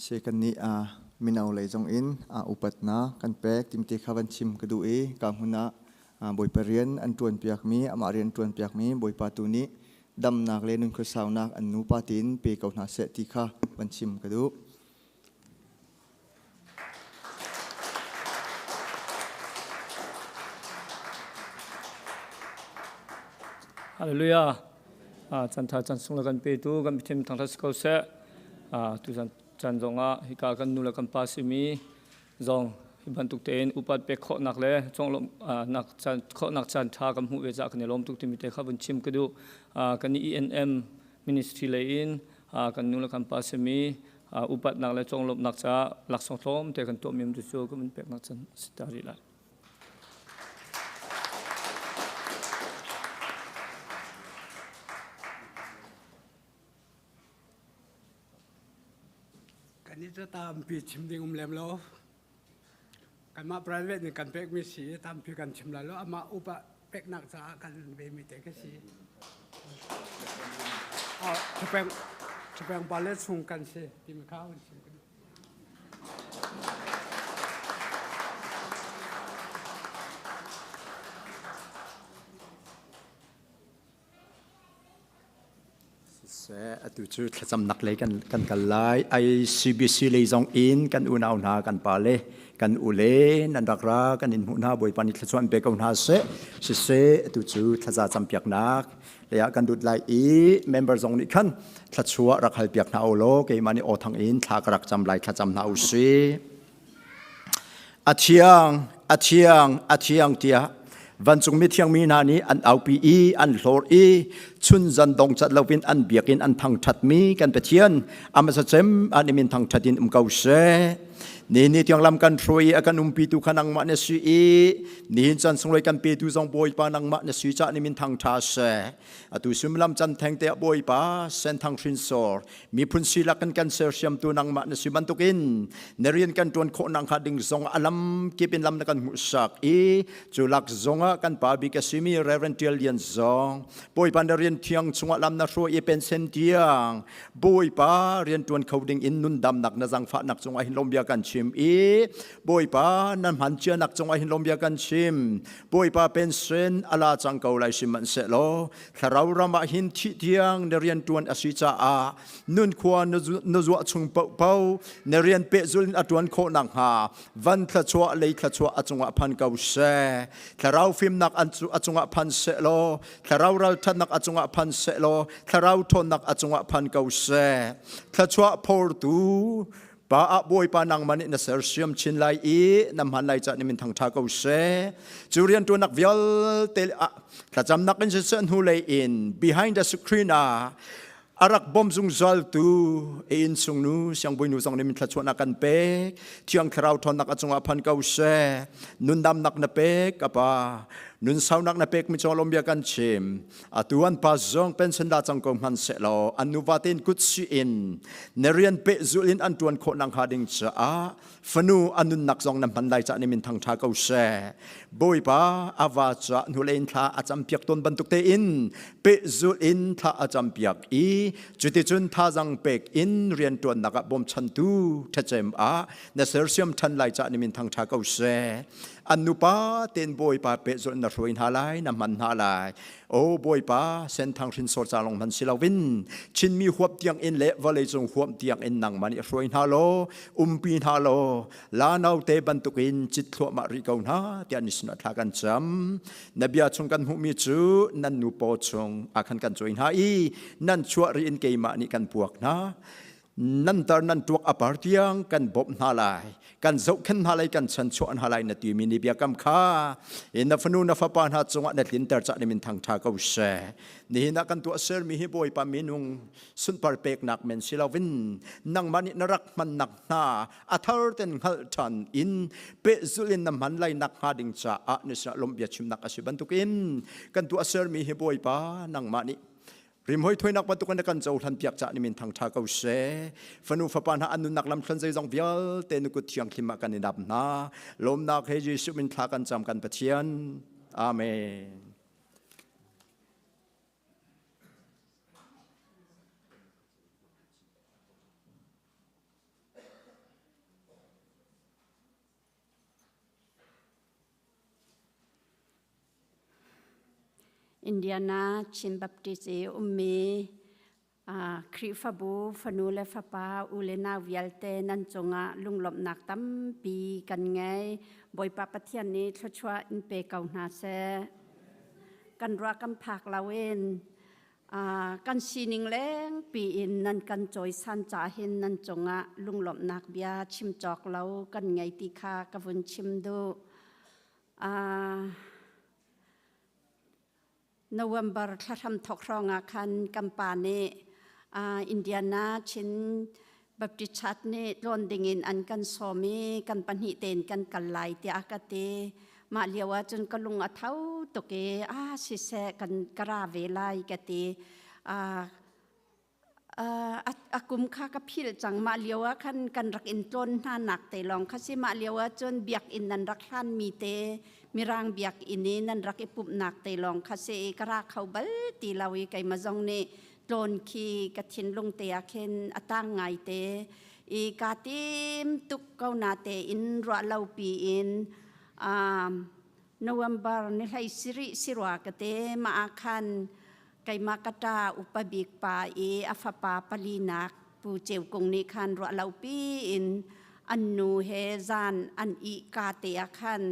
Si kan nih mino lei zong in upatnak kan pek timte kha van chim ka duh i ka hmun ah Bawipa rian an ṭuan piakmi amah rian ṭuan piakmi Bawipa tu nih damnak le nunkhuasaunak an nupa tein pe ko hna seh ti kha van chim ka duh. Hallelujah. Chan tha chan sung le kan petu kan mithiam thangthat si ko seh. Tu chan chan zong ah hika kan nu le kan pa simi zong hi bantuk tein upat pek khawhnak le conglawmh nak chan khawhnak chan tha kan hmuh ve ca kan i lawm tuk timi te kha vun chim ka duh. Kan ENM ministry lei in kan nu le kan pa simi upatnak le conglawmhnak caah laksawng tlawm te kan tuahmi um cu kan peknak can si ta rih lai. Kan i tampi chim ding um lem lo. Kanmah private nih kan pekmi si tampi kan chim lai lo. Amah upa peknak caah kan ve mi te ka si. Thapeng thapeng pa le chung kan si timi kha hun chim ka duh. Siseh, atu cu thlacamnak lei kan, kan kal lai. ICBC lei zong in kan unau hna, kan pale, kan ule nan rak ra kan in hmuh hna Bawipa nih thluachuah in pe ko hna seh. Siseh, atu cu thlaza campiaknak lei ah kan lut lai i member zong nih khan thluachuah rak hal piak hna u law keimah nih aw thang in thla ka rak cam lai thlacam hna u sih. A thiang, a thiang, a thiang tiah vancung mithiang mi hna nih an aupi i an hlawr i chun zan dong cat loin an biakinn an thangṭhatmi kan Pathian a hmasa cem an i min thangṭhat in um ko seh. Ni ni tiang lam kan hruai i a kan umpitu kha nangmah na si i nihin chan sunglawi kan petu zong Bawipa nangmah na si caah ni min thangṭha seh. Atu suimilam can theng te ah Bawipa senthang hrinsor miphun silak kan kan sersiamtu nangmah na si bantukin na rian kan ṭuan khawh nak hnga ding zong a lam kip in lam na kan hmuhsak i cu lak zongah kan pa bik a simi Reverend Tial Lian zong Bawipa na rian thiang chungah lam na hruai i pensen tiang Bawipa rian ṭuan kho ding in nundamnak na zangfahnak cungah hin lawm bia kan chim i Bawipa na hman cianak cungah hin lawm bia kan chim Bawipa pensen ala cang ko lai sihmanhsehlaw thlarau ram ah hin thih tiang na rian ṭuan a si caah nunkhua na zuah chung paohpaoh na rian pehzul in a ṭuan khawh nakhnga van thluachuah lei thluachuah a cungah phan ko seh thlarau fimnak a cungah phan seh law thlarau ralṭhatnak a cungah phan seh law thlarau ṭhawnnak a cungah phan ko seh thluachuah phortu Pa ah Bawipa nangmah nih na sersiam chin lai i na hman lai cah ni min thangṭha ko seh. Cu rianṭuannak vialte ah thlacamnak in siseh hnulei in behind the screen ah. A rak bawm zungzaltu a innchung nu siangbawinu zong nih min thluachuahnak kan pek. Thiang Thlarau ṭhawnnak a cungah phan ko seh. Nundamnak na pek ka pa. Nun saunak na pek mi cungah lawm bia kan chim. Atu an pa zong pension la cang ko hmanh seh law an nuva tein kut si in na rian pehzulh in an ṭuan khawh nakhnga ding caah fanu a nunnak zong na hman lai cah nih min thangṭha ko seh. Bawipa a va ca hnulei in thla a campiak tawn bantuk tein pehzulh in thla a campiak i cuticun thazang pek in rianṭuannak ah bawmchantu ṭhacem ah na sersiam ṭhan lai cah nih min thangṭha ko seh. An nupa tein Bawipa pehzulh na hruai hna lai, na hman hna lai. O Bawipa, senthang hrinsor ca lawng hman si loin Chinmi huap tiang in le vawleicung huam tiang in nangmah nih hruai hna law, umpi hna law, la naute bantukin cit thluahmah rih ko hna tiah ni sinah thla kan cam. Na bia chung kan hmuhmi cu nan nu paw chung ah khan kan cawi hna i nan chuah ri in keimah nih kan puak hna. Nan tar nan tuak a par tiang kan bawmh hna lai, kan zohkhenh hna lai, kan chanchuah hna lai na timi ni biakam kha na fanu na fapa hna cungah na tlinter cah ni min thangtha ko seh. Nihin ah kan tuah sermi hi Bawipa minung sunpar peknak men si loin nangmah nih na rak hmannak hna a thar ten hngalh ṭhan in pehzulh in na hman lai nak hnga ding caah ni sinah lawmh bia chimnak a si bantukin kan tuah sermi hi Bawipa nangmah nih Rimhoi thuainak bantukin na kan cohlan piak cah ni min thangtha ko seh. Fanu fapa hna an nunnak lamthluan zeizong vialte na kut thiangthlim ah kan i nap hna. Lawmnak he Jesuh min thla kan cam kan Pathian. Amen. Indiana Chin Baptist i ummi Khrihfabu fanu le fapa u le nau vialte nan cungah lunglawmhnak tampi kan ngei. Bawipa Pathian nih thluachuah in pe ko hna seh. Kan ruah kan phak loin kan sining lengpi in nan kan cawisan ca hin nan cungah lunglawmhnak bia chim cawk lo kan ngei ti kha ka vun chim duh. November thla hram thok hrawng ah khan kan pa nih Indiana Chin Baptist Church nih tlawn dingin an kan sawm i kan pahnih tein kan kal lai tiah a ka ti. Mah lio ah cun ka lung a tho tuk i a siseh kan ka ra ve lai ka ti. A kum kha ka philh cang. Mah lio ah khan kan rak in tlawn hna nak te lawng kha si. Mah lio ah cun biakinn nan rak hlan mi te Mirang biakinn i nan rak i pumhnak te lawng kha si i ka ra kho bal ti lo i keimah zong nih tlawn khi ka thinlung te ah khin a tang ngai te i kaa tim tuk ko na te in ruah lo pi in November ni hlei sirih sirua ka te ma ah khan keimah ka ṭa upa bik pa i a fapa palinak Pu Ceu Kung nih khan ruah lo pi in an nu he zan an ih ka te ah khan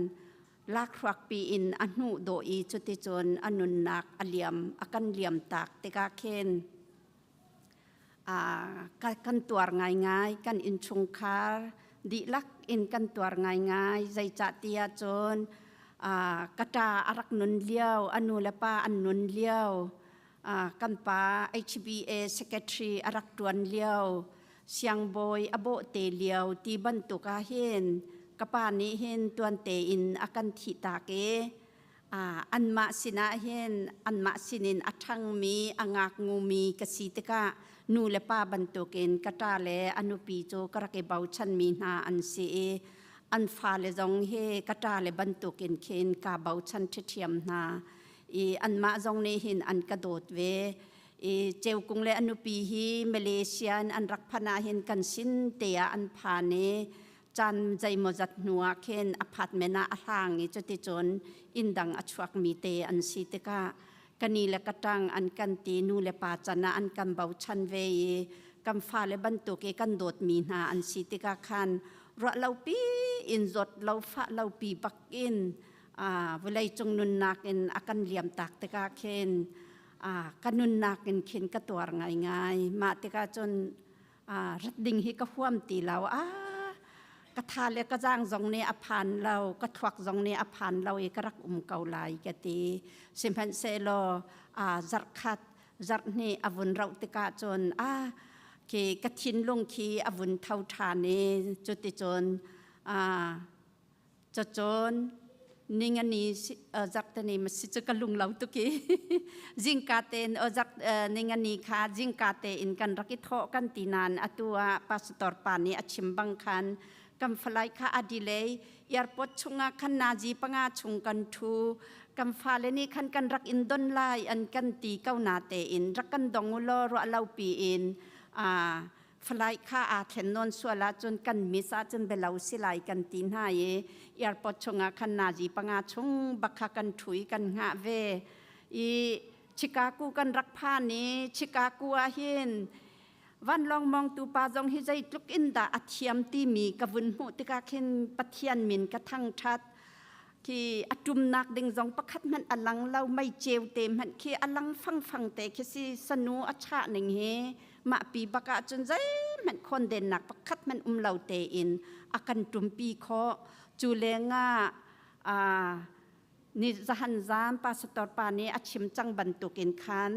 lakhruak pi in a hnuh dawh i cuticun a nunnak a liam a kan liam tak tikah khin kan tuar ngaingai kan innchungkhar dihlak in kan tuar ngaingai zeicah ti ahcun ka ṭa a rak nun lio a nu le pa an nun lio kan pa HBA secretary a rak ṭuan lio siangbawi a bawhte lio ti bantuk ah hin ka pa nih hin tuan tein a kan thihtak i anmah sinah hin anmah sinin a ṭhangmi a ngakngumi ka si tikah nu le pa bantukin ka ṭa le a nupi cu ka rak i bochanmi hna an si i an fale zong hi ka ṭa le bantukin khin kaa bochan ṭhiṭhiam hna i anmah zong nih hin an ka dawt ve. I Ceukung le a nupi hi Malaysia in an rak phanh ah hin kan sin te ah an phan i caan zeimawzat hnu ah khin apartment ah a hlang i cuticun inn dang a chuakmi te an si tikah ka ni le ka ṭang an kan ti nu le pa can ah an kan bochan ve i kan fale bantuk i kan dawtmi hna an si tikah khan ruah lopi in zawt lo fah lopi bak in vawlei cung nunnak in a kan liam tak tikah khin ka nunnak in khin ka tuar ngaingai. Mah tikah cun rat ding hi ka huam ti lo. Ka tha le ka zaang zong nih a phan lo, ka thluak zong nih a phan lo i ka rak um ko lai ka ti. Sihmanhsehlaw zarhkhat Zarh hnih a vun rauh tikah cun a khi ka thinlung khi a vun tho ṭhan i cuticun cacun ningani zarhteni ma si cu ka lung lo tuk i zingka tein ningani kha zingka tein kan rak i thawh kan ti nain atu ah pastor pa nih a chim bang khan kan flight kha a delay. Airport chungah khan nazi panga chung kan ṭhu. Kan fale nih khan kan rak in don lai an kan ti ko na tein rak kan dong u law ruah lo piin flight kha aa thlen nawn sual ahcun kan miss ahcun belo si lai kan ti hna i airport chungah khan nazi panga chung bak kha kan ṭhu i kan hngah ve i Chicago kan rak phan i Chicago ah hin vanlawng mongtu pa zong hi zeitluk in dah a thiam timi ka vun hmuh tikah khin Pathian min ka thangṭhat. Khi a ṭumnak ding zong pakhat hmanh a lang lo, mei ceu te hmanh khi a lang fangfang te khi si. Sanu a chah ning hi mah pi bak ah cun zeihmanh khawndennak pakhat hmanh um lo tein a kan ṭumpi khawh. Cu lengah ni zahan zan pastor pa nih a chim cang bantukin khan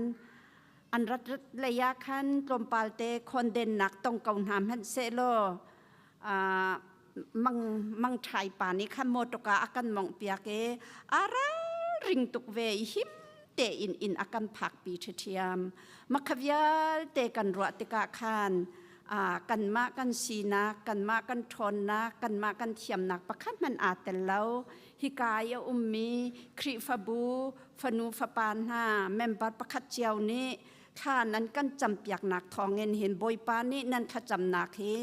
an rat lei ah khan tlawmpal te khawndennak tong ko hna hmanh sehlaw mang mang ṭhai pa nih khan mawṭawka a kan mongh piak i a ralring tuk ve i him tein inn a kan phakpi ṭhiṭhiam. Makha vialte kan ruah tikah khan kanmah kan sinak, kanmah kan ṭhawnnak, kanmah kan thiamnak pakhat hmanh aa tel lo. Hika i a ummi Khrihfabu fanu fapa hna member pakhat cio nih thla nan kan campiaknak thawngin hin Bawipa nih nan thlacamnak hi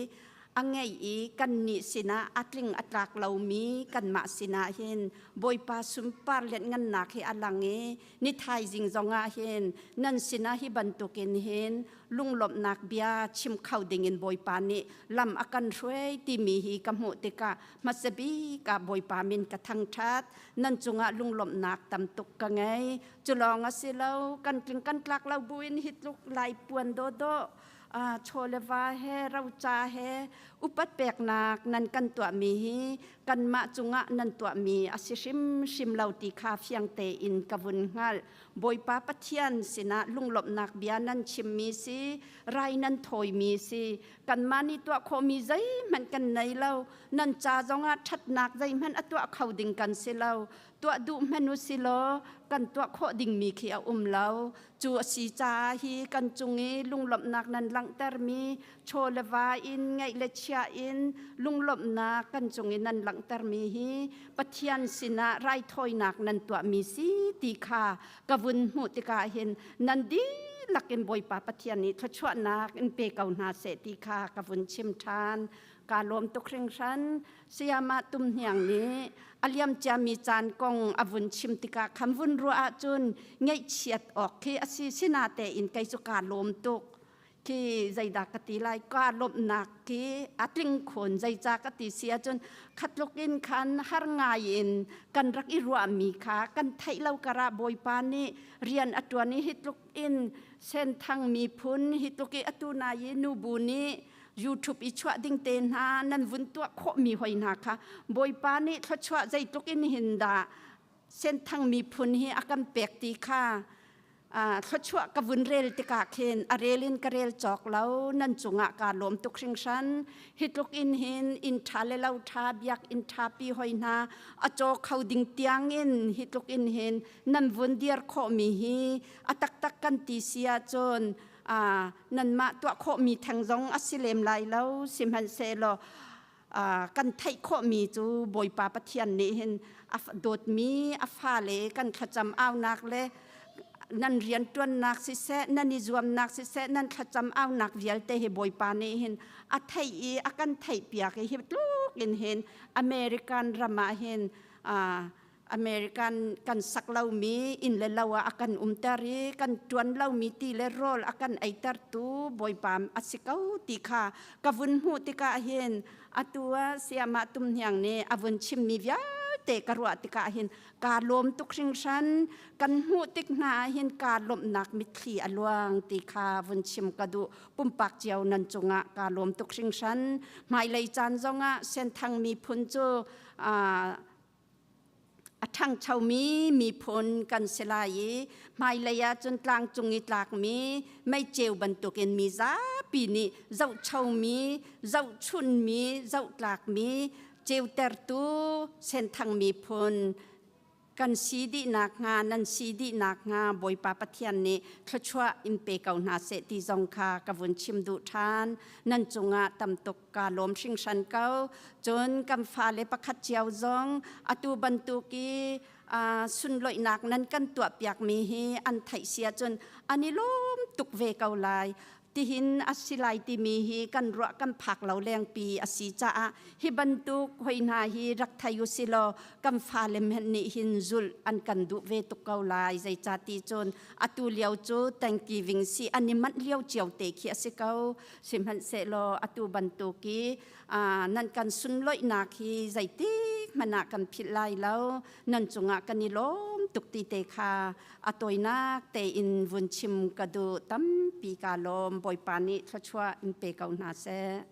a ngeih i kannih sinah a tling a tlak lomi kanmah sinah hin Bawipa sunpar lianhngannak hi a lang i ni thaizing zongah hin nan sinah hi bantukin hin lunglawmhnak bia chim kho dingin Bawipa nih lam a kan hruai timi hi ka hmuh tikah hmasa bik ah Bawipa min ka thangṭhat. Nan cungah lunglawmhnak tam tuk ka ngei. Cu lawng a si lo, kan tling kan tlak lo buin hi tluk lai puan dawdawh chaw le va he roca he upat peknak nan kan tuahmi hi kanmah cungah nan tuahmi a si hrimhrim lo ti kha fiang tein ka vun hngalh. Bawipa Pathian sinah lunglawmhnak bia nan chimmi si, rai nan thawimi si, kanmah nih tuah khawhmi zeihmanh kan nei lo. Nan ca zongah ṭhatnak zeihmanh a tuah kho ding kan si lo. Tuah duh hmanh u si law kan tuah khawh dingmi khi a um lo. Cu a si caah hi kan cung i lunglawmhnak nan langhtermi chaw le va in ngeih le chia in lunglawmhnak kan cung i nan langhtermi hi Pathian sinah raithawinak nan tuahmi si ti kha ka vun hmuh tikah hin nan dihlak in Bawipa Pathian nih thluachuahnak in pe ko hna seh ti kha ka vun chim ṭhan. Kaa lawm tuk hringhran. Sayama Tum Hniang nih a liam ciami caan kong a vun chim tikah khan vun ruah ahcun ngaihchiat awk khi a si. Sinatein kei cu kaa lawm tuk. Khi zeidah ka ti lai, kaa lawmhnak khi a tling khun. Zeicah ka ti si ahcun khatluk in khan har ngai in kan rak i ruahmi kha kan theih lo karah Bawipa nih rian a ṭuan i hi tluk in Senthang miphun hi tluk i atu nai i nubu nih YouTube i chuah ding te hna nan vun tuah khawhmi hoi hna kha Bawipa nih thluachuah zeitluk in hin dah Senthang miphun hi a kan pek ti kha thluachuah ka vun rel tikah khin a rel in ka rel cawk lo. Nan cungah kaa lawm tuk hringhran. Hi tluk in hin inn ṭha le lo ṭha, biak inn ṭha pi hoi hna a caw kho ding tiang in hi tluk in hin nan vun dir khawhmi hi a taktak kan ti si ahcun nanmah tuah khawhmi theng zong a si lem lai lo. Sihmanhsehlaw kan theih khawhmi cu Bawipa Pathian nih hin a dawtmi a fale kan thlacam aunak le nan rianṭuannak siseh, nan i zuamnak siseh, nan thlacam aunak vialte hi Bawipa nih hin a theih i a kan theihpiak i hi tluk in hin American ram ah hin American kan sak lomi inn le lo ah a kan umter i kan ṭuan lomi ti le rawl a kan eitertu Bawipa a si ko ti kha ka vun hmuh tikah hin atu ah Sayamah Tum Hniang nih a vun chimmi vialte ka ruah tikah hin kaa lawm tuk hringhran. Kan hmuh tik hna ah hin kaa lawmhnak mitthli a luang ti kha vun chim ka duh. Pumpak cio nan cungah kaa lawm tuk hringhran. Hmailei caan zongah Senthang miphun cu. A ṭhangchomi miphun kan si lai i hmailei ah cun tlangcung i tlakmi meiceu bantukin mi zapi nih zohchomi, zohchunmi, zohtlakmi, ceutertu Senthang miphun kan si dih nakhnga nan si dih nakhnga Bawipa Pathian nih thluachuah in pe ko hna seh ti zong kha ka vun chim duh ṭhan. Nan cungah tam tuk kaa lawm hringhran ko. Cun kan fale pakhat cio zong atu bantuk i sunloihnak nan kan tuahpiakmi hi an theih si ahcun an i lawm tuk ve ko lai. Tihin a si lai timi hi kan ruah kan phak lo lengpi a si caah hi bantuk hoi hna hi rak thei u si law kan fale hmenh nih hin zulh an kan duh ve tuk ko lai. Zeicati cun atu lio cu Thanksgiving si an i manh lio cio te khi a si ko. Sihmanhsehlaw atu bantuk i nan kan sunloihnak hi zeitik hmanh ah kan philh lai lo. Nan cungah kan i lawm tuk ti te kha a tawinak tein vun chim ka duh. Tampi kaa lawm. Bawipa nih thluachuah in pe ko hna seh.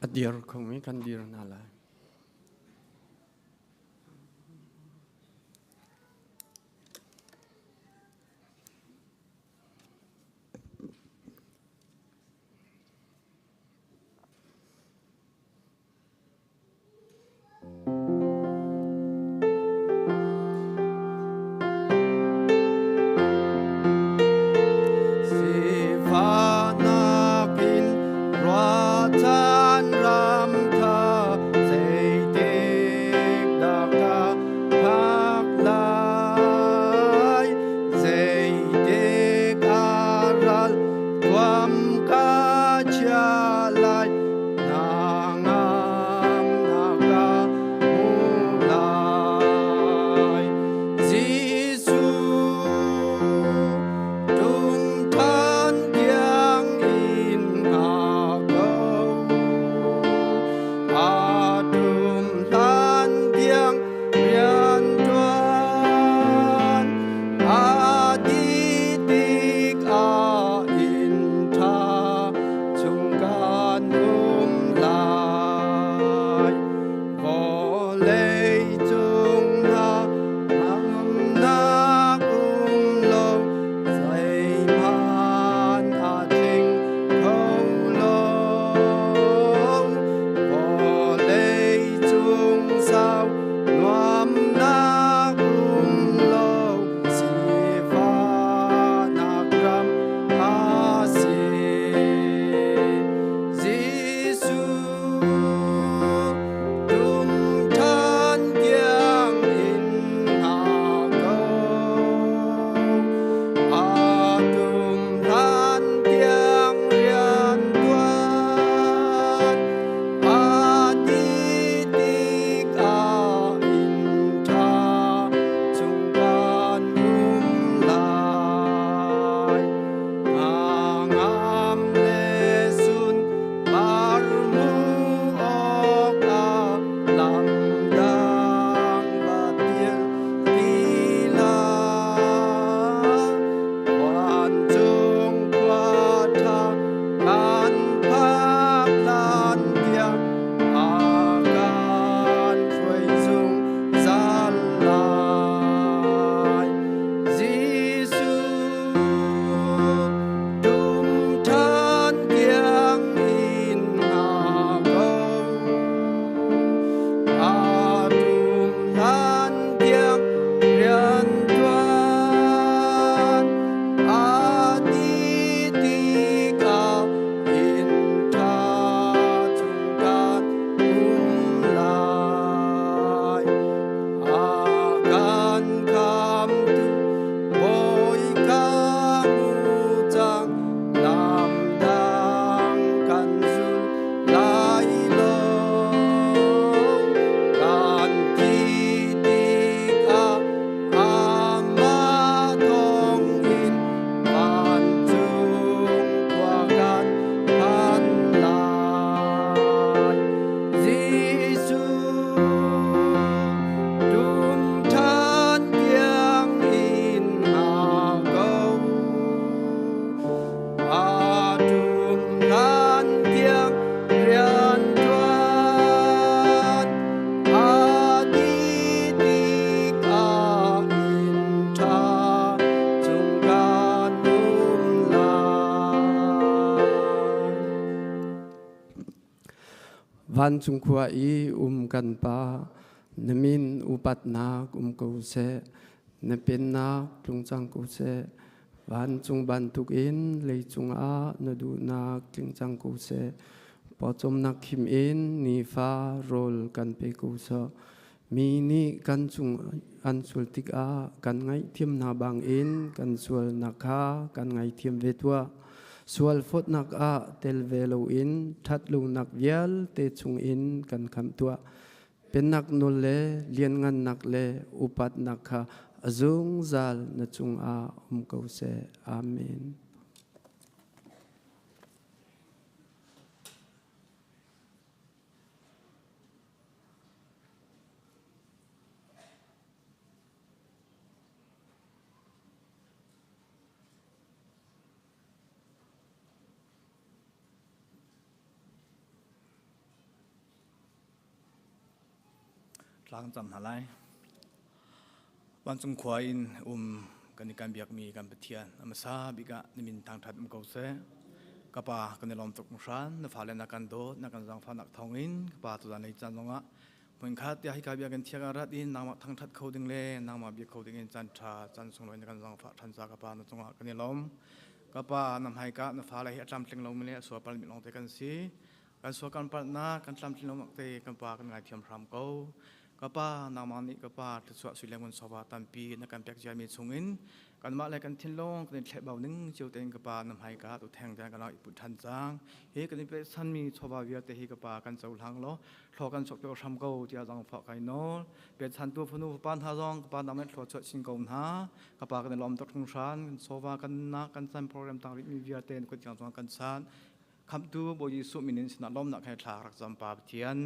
A dir khomi kan dir hna lai. Sifahnak in ruahchan ram tha zeitik dah ka phak lai zeitik ah ral thuam ka chia lai na ngam na ka hmu lai Jesuh tung than tiang in nga ko. Vancung khua i um kan Pa, na min upatnak um ko seh, na pennak tlung cang ko seh. Vancung bantukin leicung ah na duhnak tling cang ko seh. Pawcawmnak khim in nifa rawl kan pe ko sawh. Mi nih kan cung an sual tikah kan ngaihthiam hna bangin kan sualnak kha kan ngaithiam ve tuah. Sual fawtnak ah tel ve loin ṭhat lonak vialte chungin kan khamh tuah. Pennak nawl le lianngannak le upatnak kha a zungzal na cungah um ko seh. Amen. Tlang cam hna lai. Vancung khua in um kan i kan biakmi kan Pathian a hmasa bik ah na min thangṭhat um ko seh. Ka pa kan i lawm tuk hran na fale na kan dawt na kan zaangfahnak thawngin ka pa tuzan lei caan zongah hmunkhat tiah hika bia kan thiang ah rat in nangmah thangṭhat kho ding le nangmah bia kho ding in caan ṭha caan sunglawi na kan zaangfah ṭhan ca ka pa na cungah kan i lawm. Ka pa na hmaika na fale hi a tlamtling lomi le a sualpalmi lawngte kan si. Kan sual kan palhnak kan tlamtlin lonak te kan pa kan ngaithiam hram ko. Ka pa nangmah nih ka pa thluachuah sui le ngun sofa tampi na kan pek ciami chungin kanmah le kan thinlung kan i thlehbau ning cio tein ka pa na hmaika tu theng tiang kan i put ṭhan cang. Hi kan i pehsanmi chawva vialte hi ka pa kan cohlang law thlaw kan chuak piak hram ko tiah zaangfah kai nawl. Pechantu fanu fapa hna zong ka pa nangmah thluachuah chin ko hna. Ka pa kan i lawm tuk hringhran. Kan sofa kan nak kan chan program tang rihmi vialte na kut tiang zong kan chan. Khamhtu Bawi Jesuh min in sinah lawmnak he thla rak cam pa Pathian.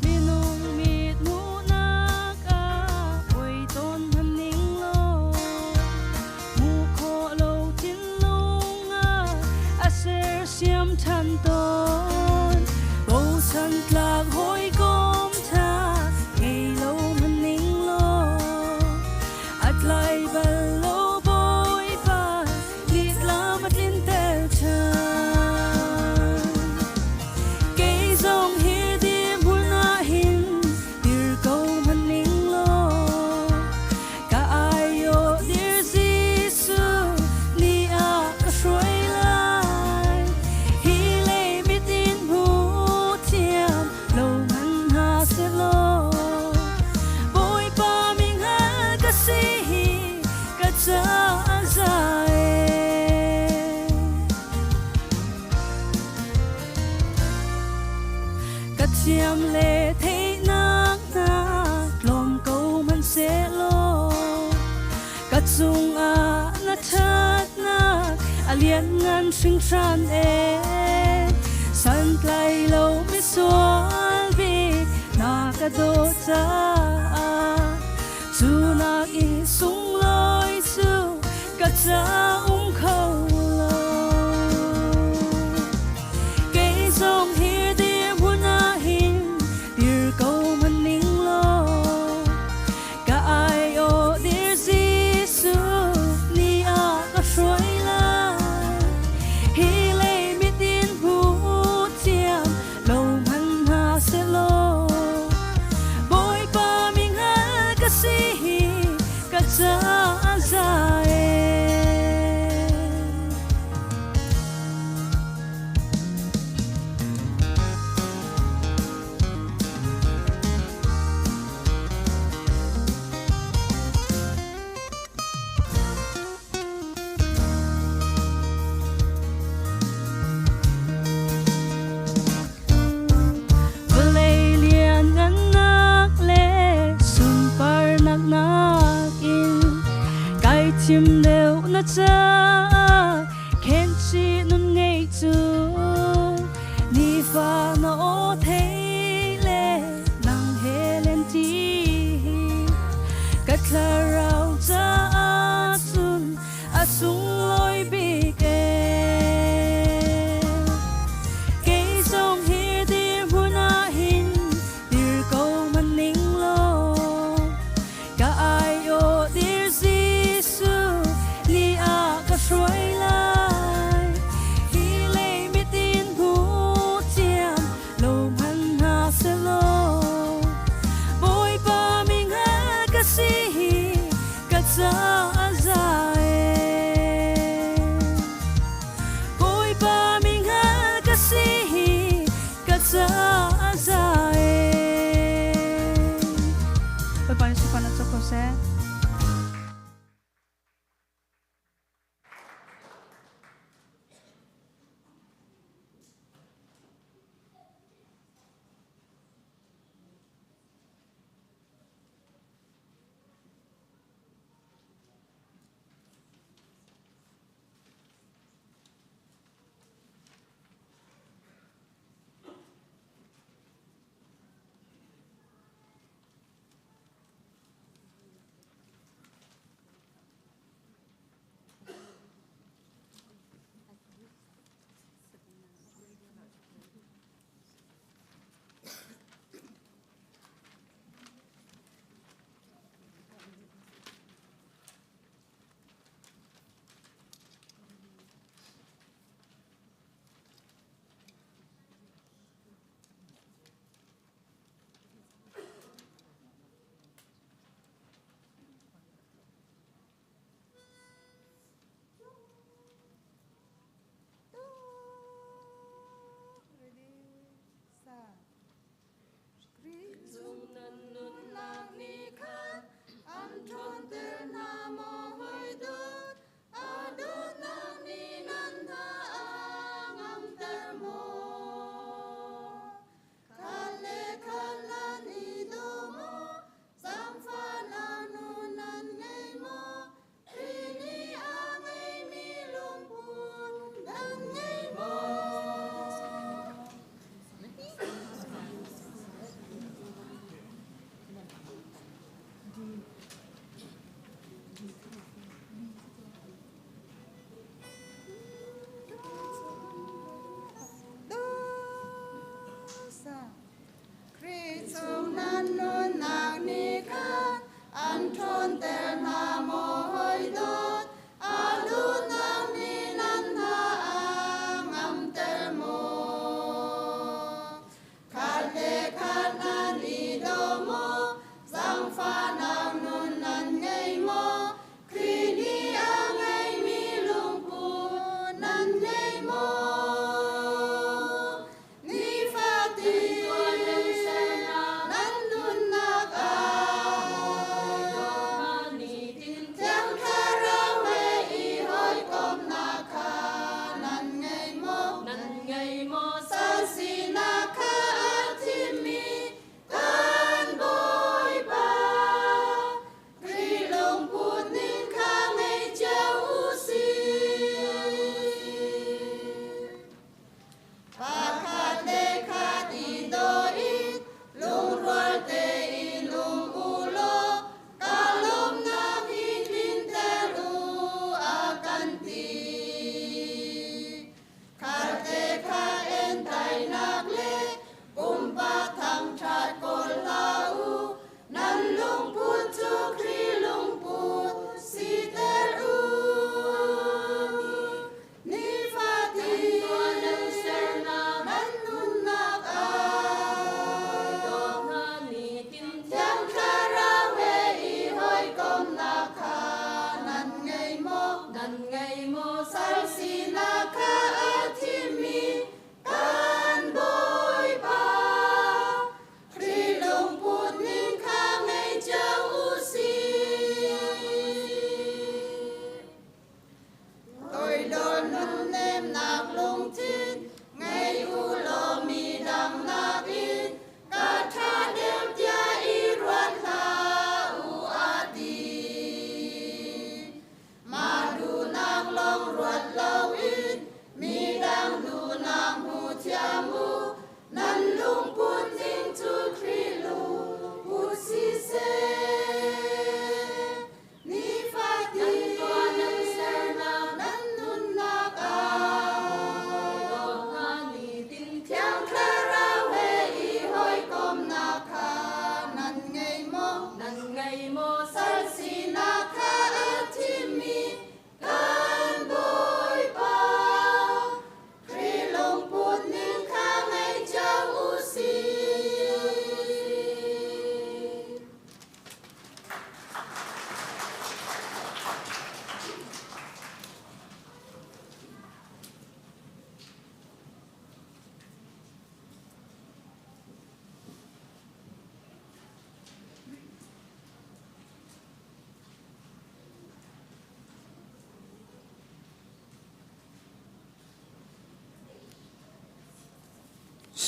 Minung mit hmuhnak ah oi tawn hmanning law hmuh khawh lo thinlung ah a sersiam ṭhan tawn. Bochan tlak hawikom ṭha ngei lo hmanning law a tlai bal lo Bawipa nitlam a tlinter ṭhan. Kei zong hi dirhmun ah hin dir ko hmanning law ka aiawh dir Jesuh ni ah ka hruai lai. Hi lei mit in hmu thiam lo hmanh hna sehlaw Bawipa minghal ka si hi ka caah za e. Ka thiam le theihnak hna tlawm ko hmanhsehlaw ka cungah na ṭhatnak a lianngan hringhran e. Santlai lo misual bik na ka dawt caah cu nak i sunglawi cu ka ca um kho lo. Kei zong hi dirhmun ah hin dir ko hmanning law ka aiawh dir Jesuh ni ah ka hruai lai. Hi lei mit in hmu thiam lo hmanh hna sehlaw Bawipa minghal ka si hi ka caah za e.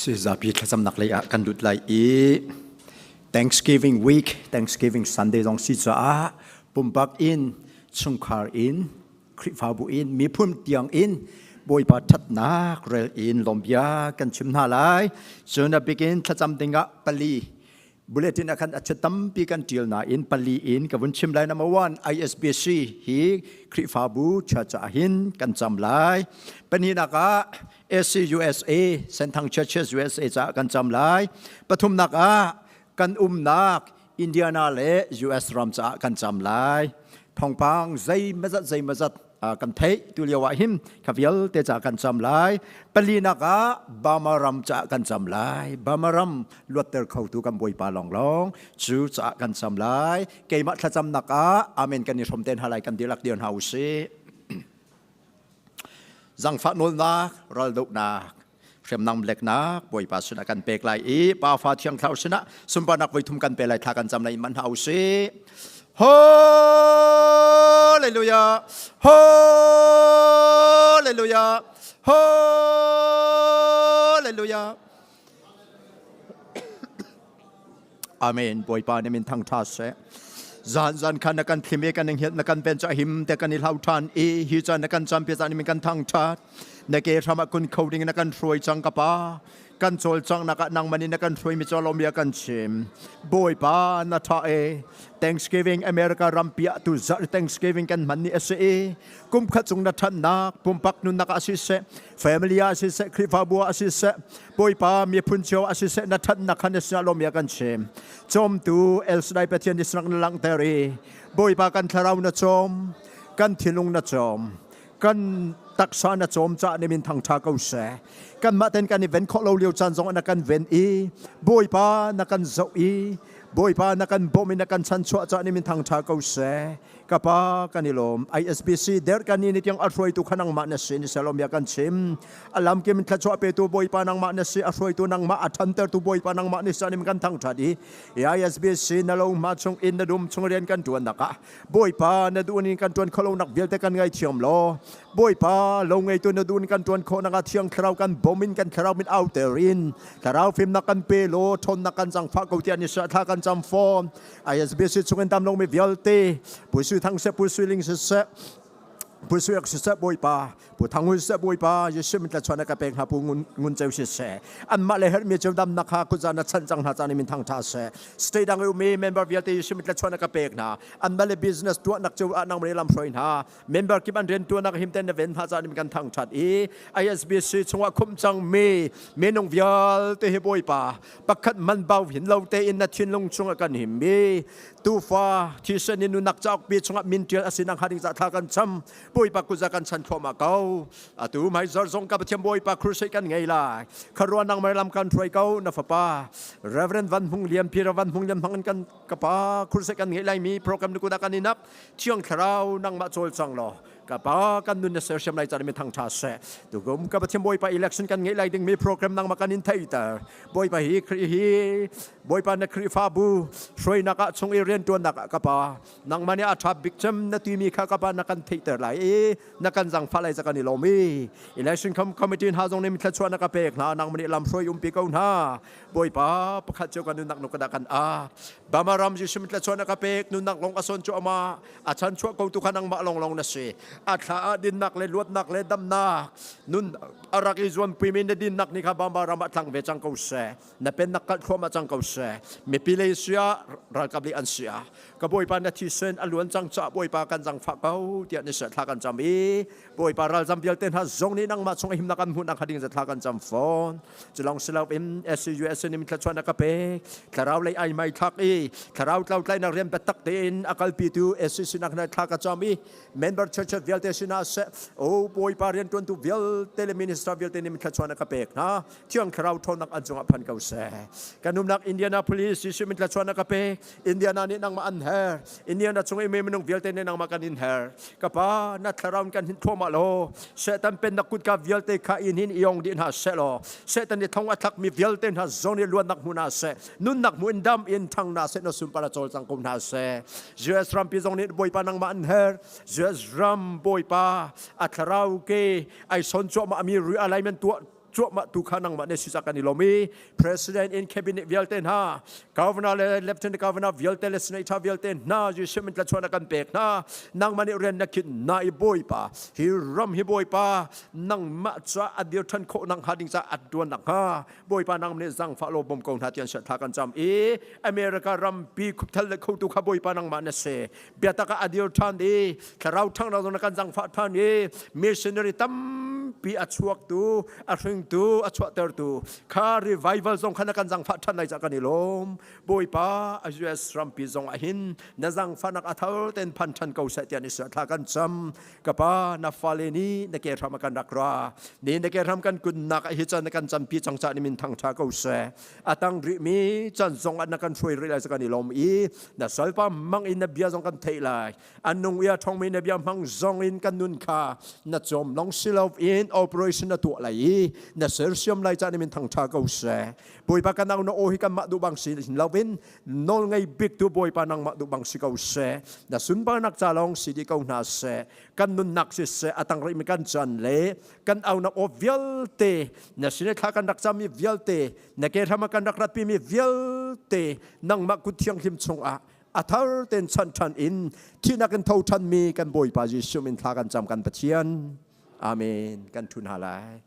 Si zapi thlacamnak lei ah kan lut lai i Thanksgiving week, Thanksgiving Sunday zong si caah pumpak in, chungkhar in, Khrihfabu in, miphun tiang in Bawipa ṭhatnak rel in lawmbia kan chim hna lai. Cun a bikin thlacam dingah pali Bulletin ah khan a tampi kan ṭial nain pali in ka vun chim lai. Number one, ISBC hi Khrihfabu church ah hin kan cam lai. Pahnihnak ah SCUSA Senthang Churches USA caah kan cam lai. Pathumnak ah kan umnak Indiana le US ram caah kan cam lai. Thawngpang zeimazat zeimazat kan theih tu lio ah hin kha vialte ca kan cam lai. Palinak ah Burma ram caah kan cam lai. Burma ram luatter khotu kan Bawipa lawnglawng cu caah kan cam lai. Keimah thlacamnak ah amen kan i hrom te hna lai kan dihlak dir hna usih. Zangfah nawlnak, raldohnak, hriamnam leknak Bawipa sinah kan pek lai i Pa Fa Thiang Thlarau sinah sunparnak voithum kan pe lai thla kan cam lai man hna usih. Hallelujah! Hallelujah! Hallelujah! Amen. Bawipa nih min thang ṭha seh. Zan zan khan na kan thlim i kan hiat na kan pen cha him te kan i hlau ṭhan i hi caan na kan cam pi caan min kan thang ṭhat. Na ke hram ah kun kho ding na kan hruai cang ka pa. Kan cawl cang nak ah nangman in na kan hruai mi cawlom ya kan chim. Bawipa na ṭha e. Thanksgiving America rampi ah tu zarh Thanksgiving kan hman ni a si i kum khat chung na ṭhannak pumpak nunnak ah siseh family ah siseh Khrihfabu ah siseh Bawipa miphun cio ah siseh na ṭhatnak kha na sinah lawm ya kan chim. Cawmtu El Shaddai Pathian ni sinak na langhter i Bawipa kan thlarau na cawm, kan thinlung na cawm, kan taksa na cawm caah na min thangṭha ko seh. Kanmah ten kan i ven khawh lo lio caan zong ah na kan ven i Bawipa na kan zoh i Bawipa na kan bawmh i na kan chanchuah caah na min thangṭha ko seh. Ka pa kan i lawm. ISBC der kan ni tiang a hruaitu kha nangmah na si ni selom ya kan chim. A lamkim thluachuah petu Bawipa nangmah na si, a hruaitu nangmah, a ṭhantertu Bawipa nangmah ni sanim kan thangṭhat i ISBC na lo hma chung in na dum chung rian kan ṭuan nak ah Bawipa na duh in kan ṭuan kholo nak vialte kan ngaithiam law Bawipa lo ngeitu na duh in kan ṭuan khawh nak ah Thiang Thlarau kan bawm in kan thlarau min auter in thlarau fimnak kan pe law ṭhawnnak kan zangfah ko tiah ni thla kan cam fawn. ISBC chungin tam lomi vialte Pu Sui Thang seh Pu Sui Ling siseh Pu Sui Ak siseh Bawipa Pu Thang Hui siseh Bawipa Jesuh min tlachuan ka pek hna Pu Ngun Ceu siseh anmah le herhmi cu damnak kha kutza na chanh cang hna caan min thang tha seh state dang umi member vialte Jesuh min tlachuan ka pek hna anmah le business tuahnak cu ah nang lam hruai hna member kip an rian tuahnak him ten na ven hna caan kan thang that i ISBC chungah khum cang mi minung vialte hi Bawipa pakhat man bau hin lo tein na thinlung chungah kan him mi tufa thisen in nunak cauk pi chungah min tial a si nang hading za thla kan cham Bawipa kuza kan chan thluahmah ko atu mai zor zong ka Pathian Bawipa crusade kan ngei lai kharua nang mai lam kan hruai ko na fapa Reverend Van Hmung Lian Pi Van Hmung Lian hmang kan kapa crusade kan ngei lai mi program nu kuda kan inap Thiang Thlarau nangmah cawl cang law ka pa kan nun na sersiam lai caan mi thang tha seh tukum ka Pathian Bawipa election kan ngeih lai ding mi program nangmah kan in theiter Bawipa hi Khrih hi Bawipa na Khrihfabu hruainak ah chung i riantuannak ah ka pa nangmah nih a tha bik cem na timi kha ka pa na kan theihter lai i na kan zangfah lai ca kan i lawm i election committee hna zong nih thluachuah na ka pek hna nangmah nih lam hruai umpi ko hna Bawipa pakhat cu kan nunnak nu ka dah kan a Bama ram Jesuh min tlachuan a ka pek nunnak long a son cu ama a chan chuah ko tu kha nangmah long long na si a thla ah dinnak le luatnak le damnak nun a rak i zuam pui mi na dinnak ni kha Bama ram ah tlang ve cang ko seh na pennak kalh thluahmah cang ko seh mipi lei sia ralkap lei an sia ka Bawipa na thisen a luan cang ca Bawipa kan zangfah ko tiah ni seh thla kan cam i Bawipa ralzam vialte hna zong nih nangmah chung himnak an hmuhnak hnga ding thla kan cam fawn. Culong silo in SUS nih thluachuah na ka pek. Thlarau lei ai mai thlak i thlarau tlautlainak rian biatak tein a kalpitu SCC nak na thla ka cam i member church vialte sinah seh o Bawipa riantuantu vialte le minister vialte nih thluachuah na ka pek hna. Thiang Thlarau ṭhawnnak an cungah phan ko seh. Kan umnak Indianapolis Jesuh min thluachuah na ka pek. Indiana nih nangmah an her. Indiana chung i mi minung vialte nih nangmah kan in her. Ka pa, na thlarau in kan hin thluahmah law, Satan pennak kutka vialte kha in hin iong dih hna seh law, Satan nih thong a thlakmi vialte hna zong nih luatnak hmu hna seh. Nunnak hmu in dam in ṭhang hna seh, na sunpar a cawlcang ko hna seh. US rampi zong nih Bawipa nangmah an her. US ram Bawipa a thlarau ke ai son cuahmah mi realignment tuah. cuahmah tu kha nangmah ne si kan i lawm i president in cabinet vialte hna governor le lieutenant governor vialte le senator vialte hna Jesuh min tlachuan kan pek hna nangmah nih rian na khinh na i bawipa hi ram hi bawipa nangmah ca a dir than khawh nak hnga ding ca a tuan nak hnga bawipa nang nih zangfah law bawm ko hna tian thla kan cam i America rampi khupthal le khotu kha bawipa nangmah na si biatak ah a dir ṭhan i thlarau ṭhangnak zong na kan zangfah ṭhan i missionary tampi a chuaktu a hringtu a chuahtertu kha revival zong kha na kan zangfah ṭhan lai cah kan i lawm bawipa US rampi zong ah hin na zangfahnak a thar ten phan ṭhan ko seh tiah ni thla kan cam ka pa na fale nih na ke hram kan rak ra ni na ke hram kan kunnak ah hi chan na kan campi cang cah ni min thang ṭha ko seh a tang rihmi chan zong ah na kan hruai rih lai kan i lawm i na salpa mang in na bia zong kan theih lai an nung i a ṭhongmi na bia hmang zong in kan nun kha na cawm long si lo in operation na tuah lai i na sersiam lai caan min thangṭha ko seh bawipa kan au na aw hi kanmah duh bang si lo in nawl ngei bik tu bawipa nangmah duh bang si ko seh na sunparnak ca lawng si dih ko hna seh kan nunnak siseh a tang rihmi kan chan le kan aunak aw vialte na sin thla kan rak cammi vialte na ke hram ah kan rak ratpimi vialte nangmah kut thianghlim chungah a thar ten chan ṭhan in thihnak in tho ṭhanmi kan Bawipa Jesuh min thla kan cam kan Pathian amen kan ṭhu hna lai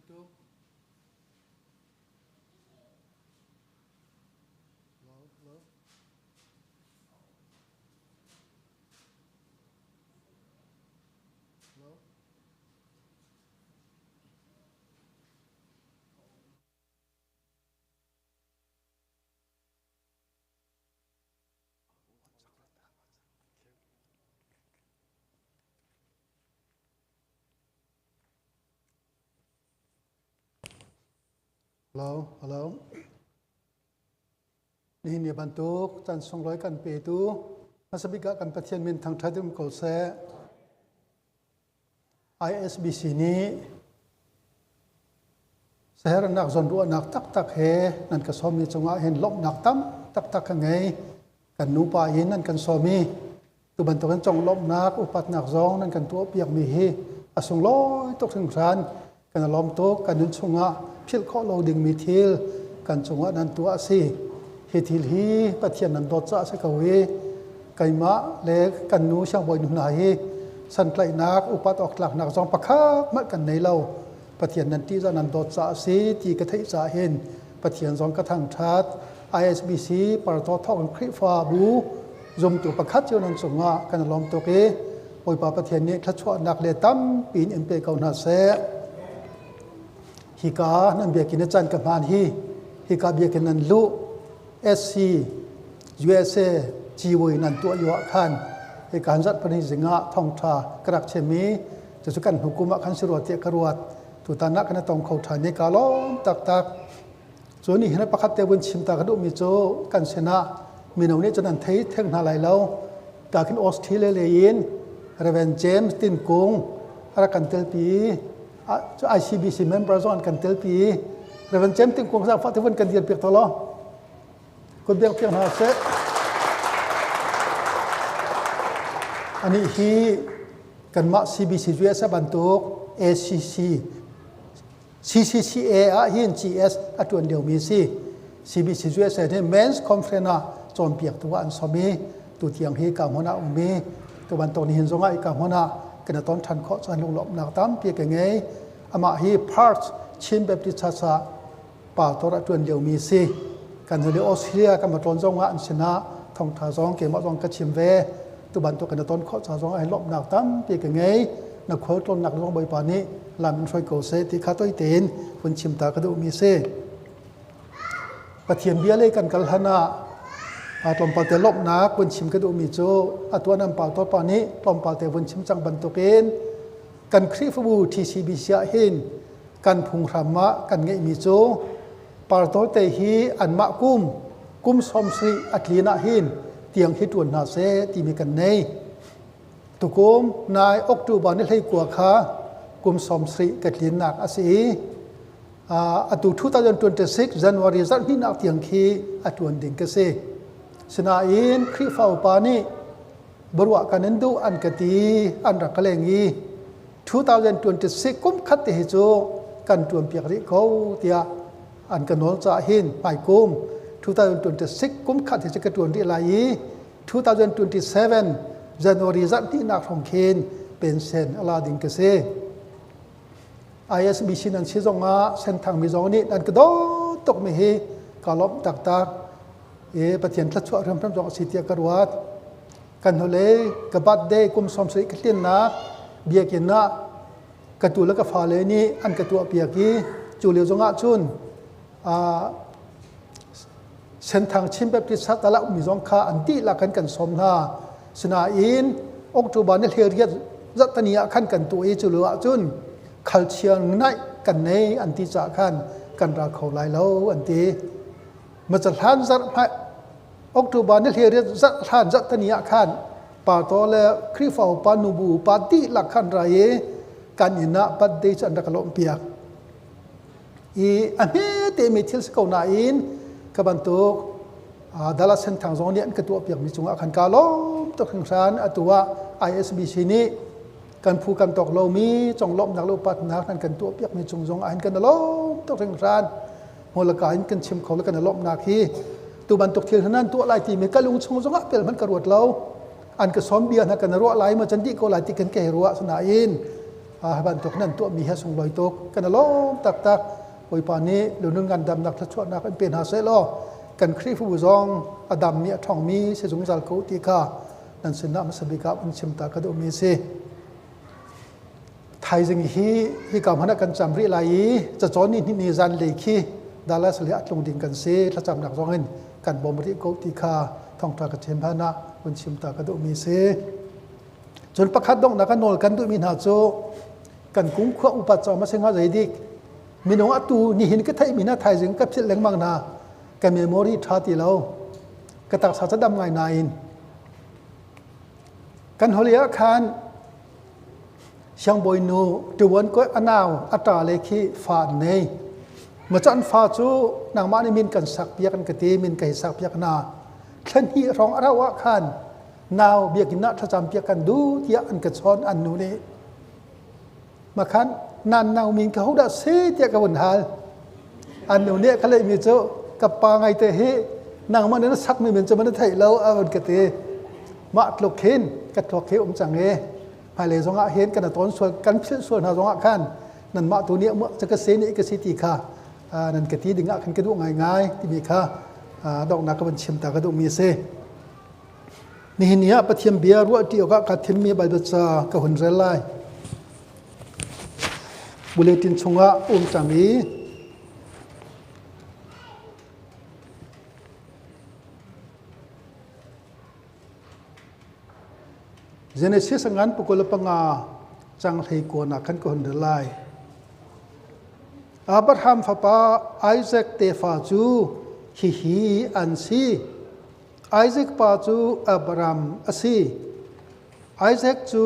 2. Hello, hello. Nihin ni bantuk caan sunglawi kan petu hmasabik ah kan Pathian min thangṭhat um ko seh. ISBC nih sahernak zawnruahnak taktak he nan ka sawmmi cungah hin lawmhnak tam taktak ka ngei. Kan nupa in nan kan sawm i tu bantukin conglawmhnak upatnak zong nan kan tuahpiakmi hi a sunglawi tuk hringhran. Kan i lawm tuk. Kan nun chungah philh khawh lo dingmi thil kan cungah nan tuah a si. Hi thil hi Pathian nan dawt caah a si ko i keimah le kan nu siangbawi nu hna hi santlaihnak upat awk tlaknak zong pakhat hmanh kan nei lo. Pathian nan ṭihzah nan dawt caah a si ti ka theih caah hin Pathian zong ka thangṭhat. ISBC Partaw thawk in Khrihfabu zumtu pakhat cio nan cungah kan i lawm tuk i Bawipa Pathian nih thluachuahnak le tampi in in pe ko hna seh. Hika nan biakinn i can ka hmaan hi hika biakinn nan luh SC USA ciwui nan tuah lio ah khan hika han zat pahnih zing ah thawngṭha ka rak chim i cucu kan hnu kum ah khan si rua tiah ka ruat. Tutan ah kan i tong kho ṭhan i kaa lawm taktak. Cu nih hin pakhat te vun chim ta ka duhmi cu kan sinah mino nih cun an thei theng hna lai lo. Ka khin Australia lei in Reverend James Tin Kung a rak kan telpi cu ICBC member zong an kan telpi. Reverend James Tin Kung zaangfah te vun kan dir piak to law. Kut biak piak hna seh. Anih hi kanmah CBC USA bantuk ACC CCCA ah hin GS a ṭuan liomi a si. CBC USA nih Men's Conference ah cawnpiaktu ah an sawm i tutiang hi ka hmun ah um i tu bantuk nihin zongah ka hmun ah kan i ton ṭhan khawh caan lunglawmhnak tampi ka ngei. Amah hi Perth Chin Baptist Church ah pastor a ṭuan liomi a si. Kan hnu Australia kan va tlawn zongah an sinah thawngṭha zong keimah zong ka chim ve. Tu bantuk kan i ton khawh ca zong ah lawmhnak tampi ka ngei. Na khual tlawnnak zong Bawipa nih lam in hruai ko seh ti kha toi tein vun chim ta ka duhmi a si. Pathian bia lei kan kal hlan ah tlawmpal te lawmhnak vun chim ka duhmi cu atuan an pastor pa nih tlawmpal te vun chim cang bantukin kan Khrihfabu TCBC ah hin kan phunghram ah kan ngeihmi cu partote hi anmah kum kum sawmsarih a tlin ah hin tiang hi ṭuan hna seh timi kan nei. Tukum nai October ni 19 kha kum 70 ka tlinnak a si i atu 2026 January zarh hnihnak tiang khi a ṭuan ding ka si. Sinain Khrihfa upa nih baruah kan in duh an ka ti an rak ka leng i 2026 kum khat te hi cu kan ṭuan piak rih ko tiah an ka nawl caah hin hmaikum 2026 kum khat hi cu ka ṭuan rih lai i 2027 January zarh hnihnak hrawng khin pension a la ding ka si. ISBC nan si zongah Senthang mi zong nih nan ka dawt tuk mi hi ka lawmh taktak. E Pathian thluachuah hrimhrim zong a si tiah ka ruat. Kan hnulei ka birthday kum 70 ka tlinnak biakinn ah ka tu le ka fale nih an ka tuah piak i cu lio zongah cun Senthang Chin Baptist Satala ummi zong kha an dihlak in kan sawm hna. Sinain October ni 18 zarhtani ah khan kan tuah i cu lio ahcun khalchia naih kan nei an ti caah khan kan ra kho lai lo an ti. Macahlan zarh hmai October ni 18 zarh hlan zarhtani ah khan pastor le Khrihfa upa nubu upa dihlak khan ra i kan inn ah birthday cu an rak lawmh piak. I a hmete mi thil si ko nain ka bantuk Dallas Senthang zong nih an ka tuah piakmi cungah khan ka lawm tuk hringhran. Atu ah ISBC nih kan phu kan tawk lomi conglawmhnak le upatnak nan kan tuah piakmi cung zong ah hin kan i lawm tuk hringhran. Hmulaka in kan chim kho le kan i lawmhnak hi tu bantuk thil nan tuah lai timi ka lung chung zongah pel hmanh ka ruat lo. An ka sawm bia hna kan ruah lai ma can dih ko lai ti kan ka hei ruah sinain. Hi bantuk nan tuahmi hi a sunglawi tuk. Kan i lawm taktak. Bawipa nih lunun ngandamnak thluachuahnak in pe hna seh law kan Khrihfabu zong a dammi a ṭhawngmi si zungzal ko ti kha nan sinah hmasa bik ah vun chim ta ka duhmi a si. Thaizing hi hika hmanh ah kan cam rih lai i cacawn ni hnih ni zanlei khi Dallas le a tlung ding kan si. Thlacamnak zong in kan bawm rih ko ti kha thawngṭha ka chim hlan ah vun chim ta ka duhmi a si. Cun pakhat donghnak a nawl kan duhmi hna cu kan kungkhua upat cawm a si hnga zeidik minung atu nihin ka theihmi hna thaizing ka philh lengmang hna ka memory ṭha ti lo ka taksa ca dam ngai nain kan holi ah khan siangbawi nu tuan ko anau ata le khi fa an nei ma can fa cu nangmah nih min kan sak piak an ka ti min ka hi sak piak na thlan hi rong arau ah khan nau biakinn ah thlacam piak kan duh tiah an ka chawn an nu nih makhan nan nau min ka hodah si tiah ka vun hal an nu nih ka lehmi cu ka pa ngai te hi nangmah nih na sakmi min cu man theih lo a vun ka ti mah tluk hin ka thluak hi um cang e hmailei zongah hin kan tawn sual kan philh sual hna zongah khan nanmah tu nih ca ka se nih ka si ti kha nan ka ti ding ah khan ka duh ngaingai timi kha donghnak ka van chim ta ka duhmi a si. Nihin ni ah Pathian bia ruahṭi awkah kaa thimmi Baibal ca ka hun rel lai. Bulletin chungah um cang i Genesis ngan pakul panga cang hlei kuan ah khan ka hun rel lai. Abraham fapa Isaac tefa cu hihi an si. Isaac pa cu Abraham a si. Isaac cu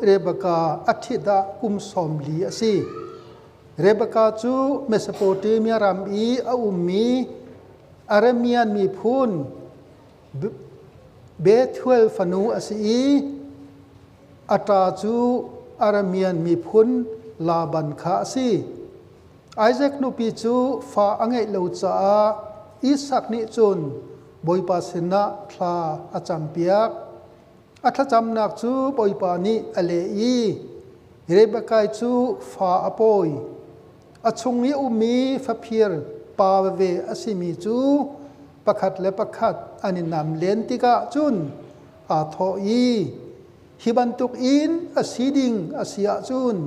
Rebekah a ṭhit ah kum 40 a si. Rebekah cu Mesopotamia ram i a ummi Aramean miphun Bethuel fanu a si i a ṭa cu Aramean miphun Laban kha a si. Isaac nupi cu fa a ngeih lo caah Isak nih cun Bawipa sinah thla a campiak. A thlacamnak cu Bawipa nih a leh i Rebekah cu fa a pawi. A chung i ummi faphir pa veve a simi cu pakhat le pakhat an i nam len tikah cun aa thawh i Hi bantuk in a si ding a si ahcun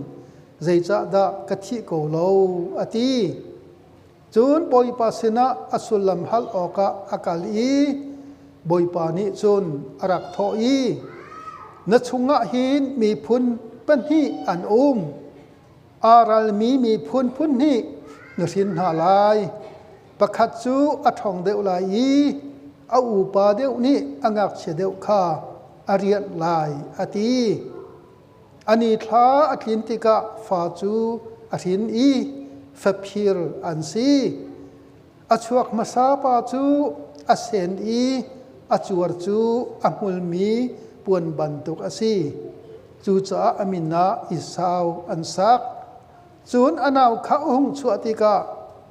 zeicahdah ka thih ko lo a ti. Cun Bawipa sinah a sullam hal awkah a kal i Bawipa nih cun a rak thawh i, Na chungah hin miphun pahnih an um. Aa ralmi miphun phun hnih na hrin hna lai. Pakhat cu a ṭhawng deuh lai i a upa deuh nih a ngakchia deuh kha a rianh lai, a ti. A nithla a tlin tikah fa cu a hrin i faphir an si. A chuak hmasa pa cu a sen i a cuar cu a hmulmi puan bantuk a si. Cucaah a min ah Esau an sak. Cun a nau kha a hung chuah tikah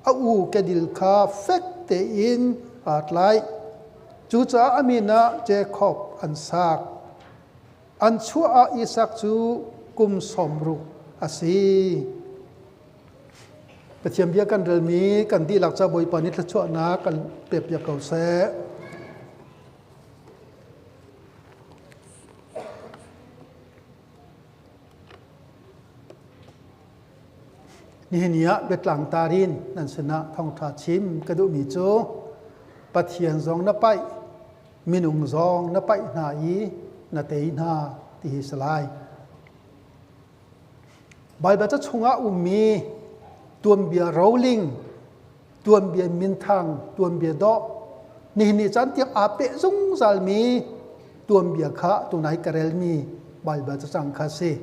a u kedil kha fek tein aa tlaih. Cucaah a min ah Jakob an sak. An chuah ah Isak cu kum 60 a si. Pathian bia kan relmi kan dihlak ca Bawipa nih thluachuahnak kan pekpiak ko seh. Nihin ni ah biatlang tarin nan sinah thawngṭha chim ka duhmi cu Pathian zong na paih, minung zong na paih hna i na tei hna ti hi si lai. Baibal ca chungah ummi tuanbia roling, tuanbia minthang, tuanbia dawh, nihin ni caan tiang aa peh zungzalmi tuanbia kha tunai ka relmi Baibal cacang kha si.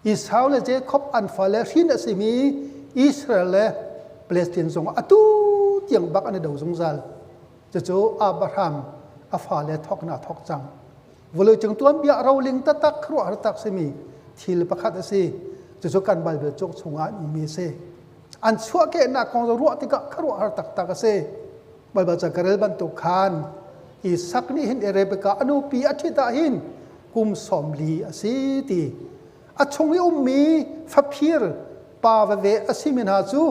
Esau le Jacob an fale hrin a simi Israel le Palestine zong atu tiang bak an i do zungzal. Cucu Abraham a fale thawk na thawk cang. Vawleicung tuanbia roling taktak khuaruahhar tak simi thil pakhat a si. Cucu kan Baibal cuk chungah an ummi a si. An chuahkehnak kong ruah tikah khuaruahhar taktak a si. Baibal ca ka rel bantuk khan Isak nih hin Rebekah a nupi a ṭhit ah hin kum 40 a si ti. A chung i ummi faphir pa veve a simi hna cu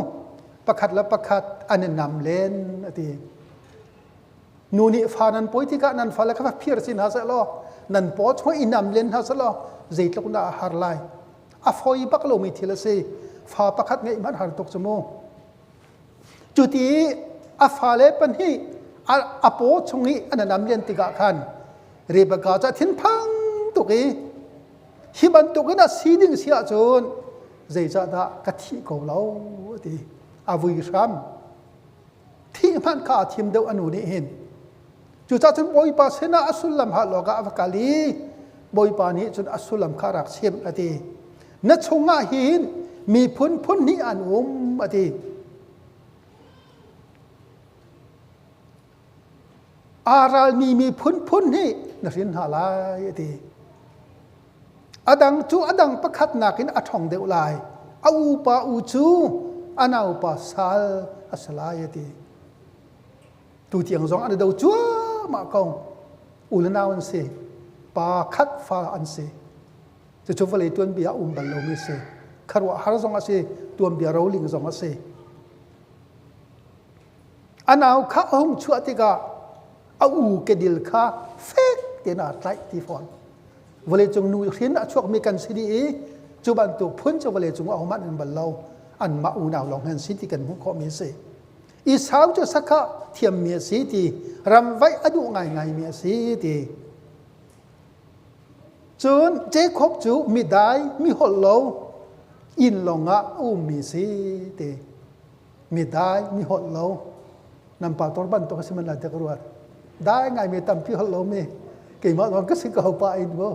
pakhat le pakhat an i nam len a ti. Nu nih fa nan pawi tikah nan fale kha faphir si hna seh law nan paw chung i nam len hna seh law zeitluk dah a har lai. A fawi bak lomi thil a si. Fa pakhat ngeih hmanh har tuk cu mu. Cuti a fale pahnih a paw chung i an nam len tikah khan Rebekah cu a thinphang tuk i hi bantukin a si ding si ahcun zeicahdah ka thih ko lo a ti. A vui hram. Thih hmanh kha a thim deuh a nu nih hin. Cucaah cun Bawipa sinah a sullam hal awkah a va kal i Bawipa nih cun a sullam kha a rak chimh a ti. Na chungah hin miphun phun hnih an um a ti. Aa ralmi miphun phun hnih na hrin hna lai a ti. A dang cu a dang pakhat nakin a ṭhawng deuh lai. A upa u cu a naupa sal a si lai a ti. Tu tiang zong an i do cuahmah ko. U le nau an si. Pa khat fa an si. Cucu vawlei tuanbia a um bal lomi a si. Khuaruahhar zong a si. Tuanbia roling zong a si. A nau kha a hung chuah tikah a u kedil kha fek tein aa tlaih ti fawn. Vawleicung nu hrin a chuakmi kan si dih i cu bantuk phun cu vawleicung ah ahohmanh an bal lo. Anmah unau lawng han si ti kan hmuh khawhmi a si. Esau cu sakhah thiammi a si ti, ramvaih a duh ngaingaimi a si ti. Cun Jacob cu midai, mi holh lo, inn lawngah a ummi si ti. Midai, mi holh lo. Nan pastor bantuk a si man lai tiah ka ruat. Dai ngaimi tampi holh lomi keimah zong ka si ko pa in mu.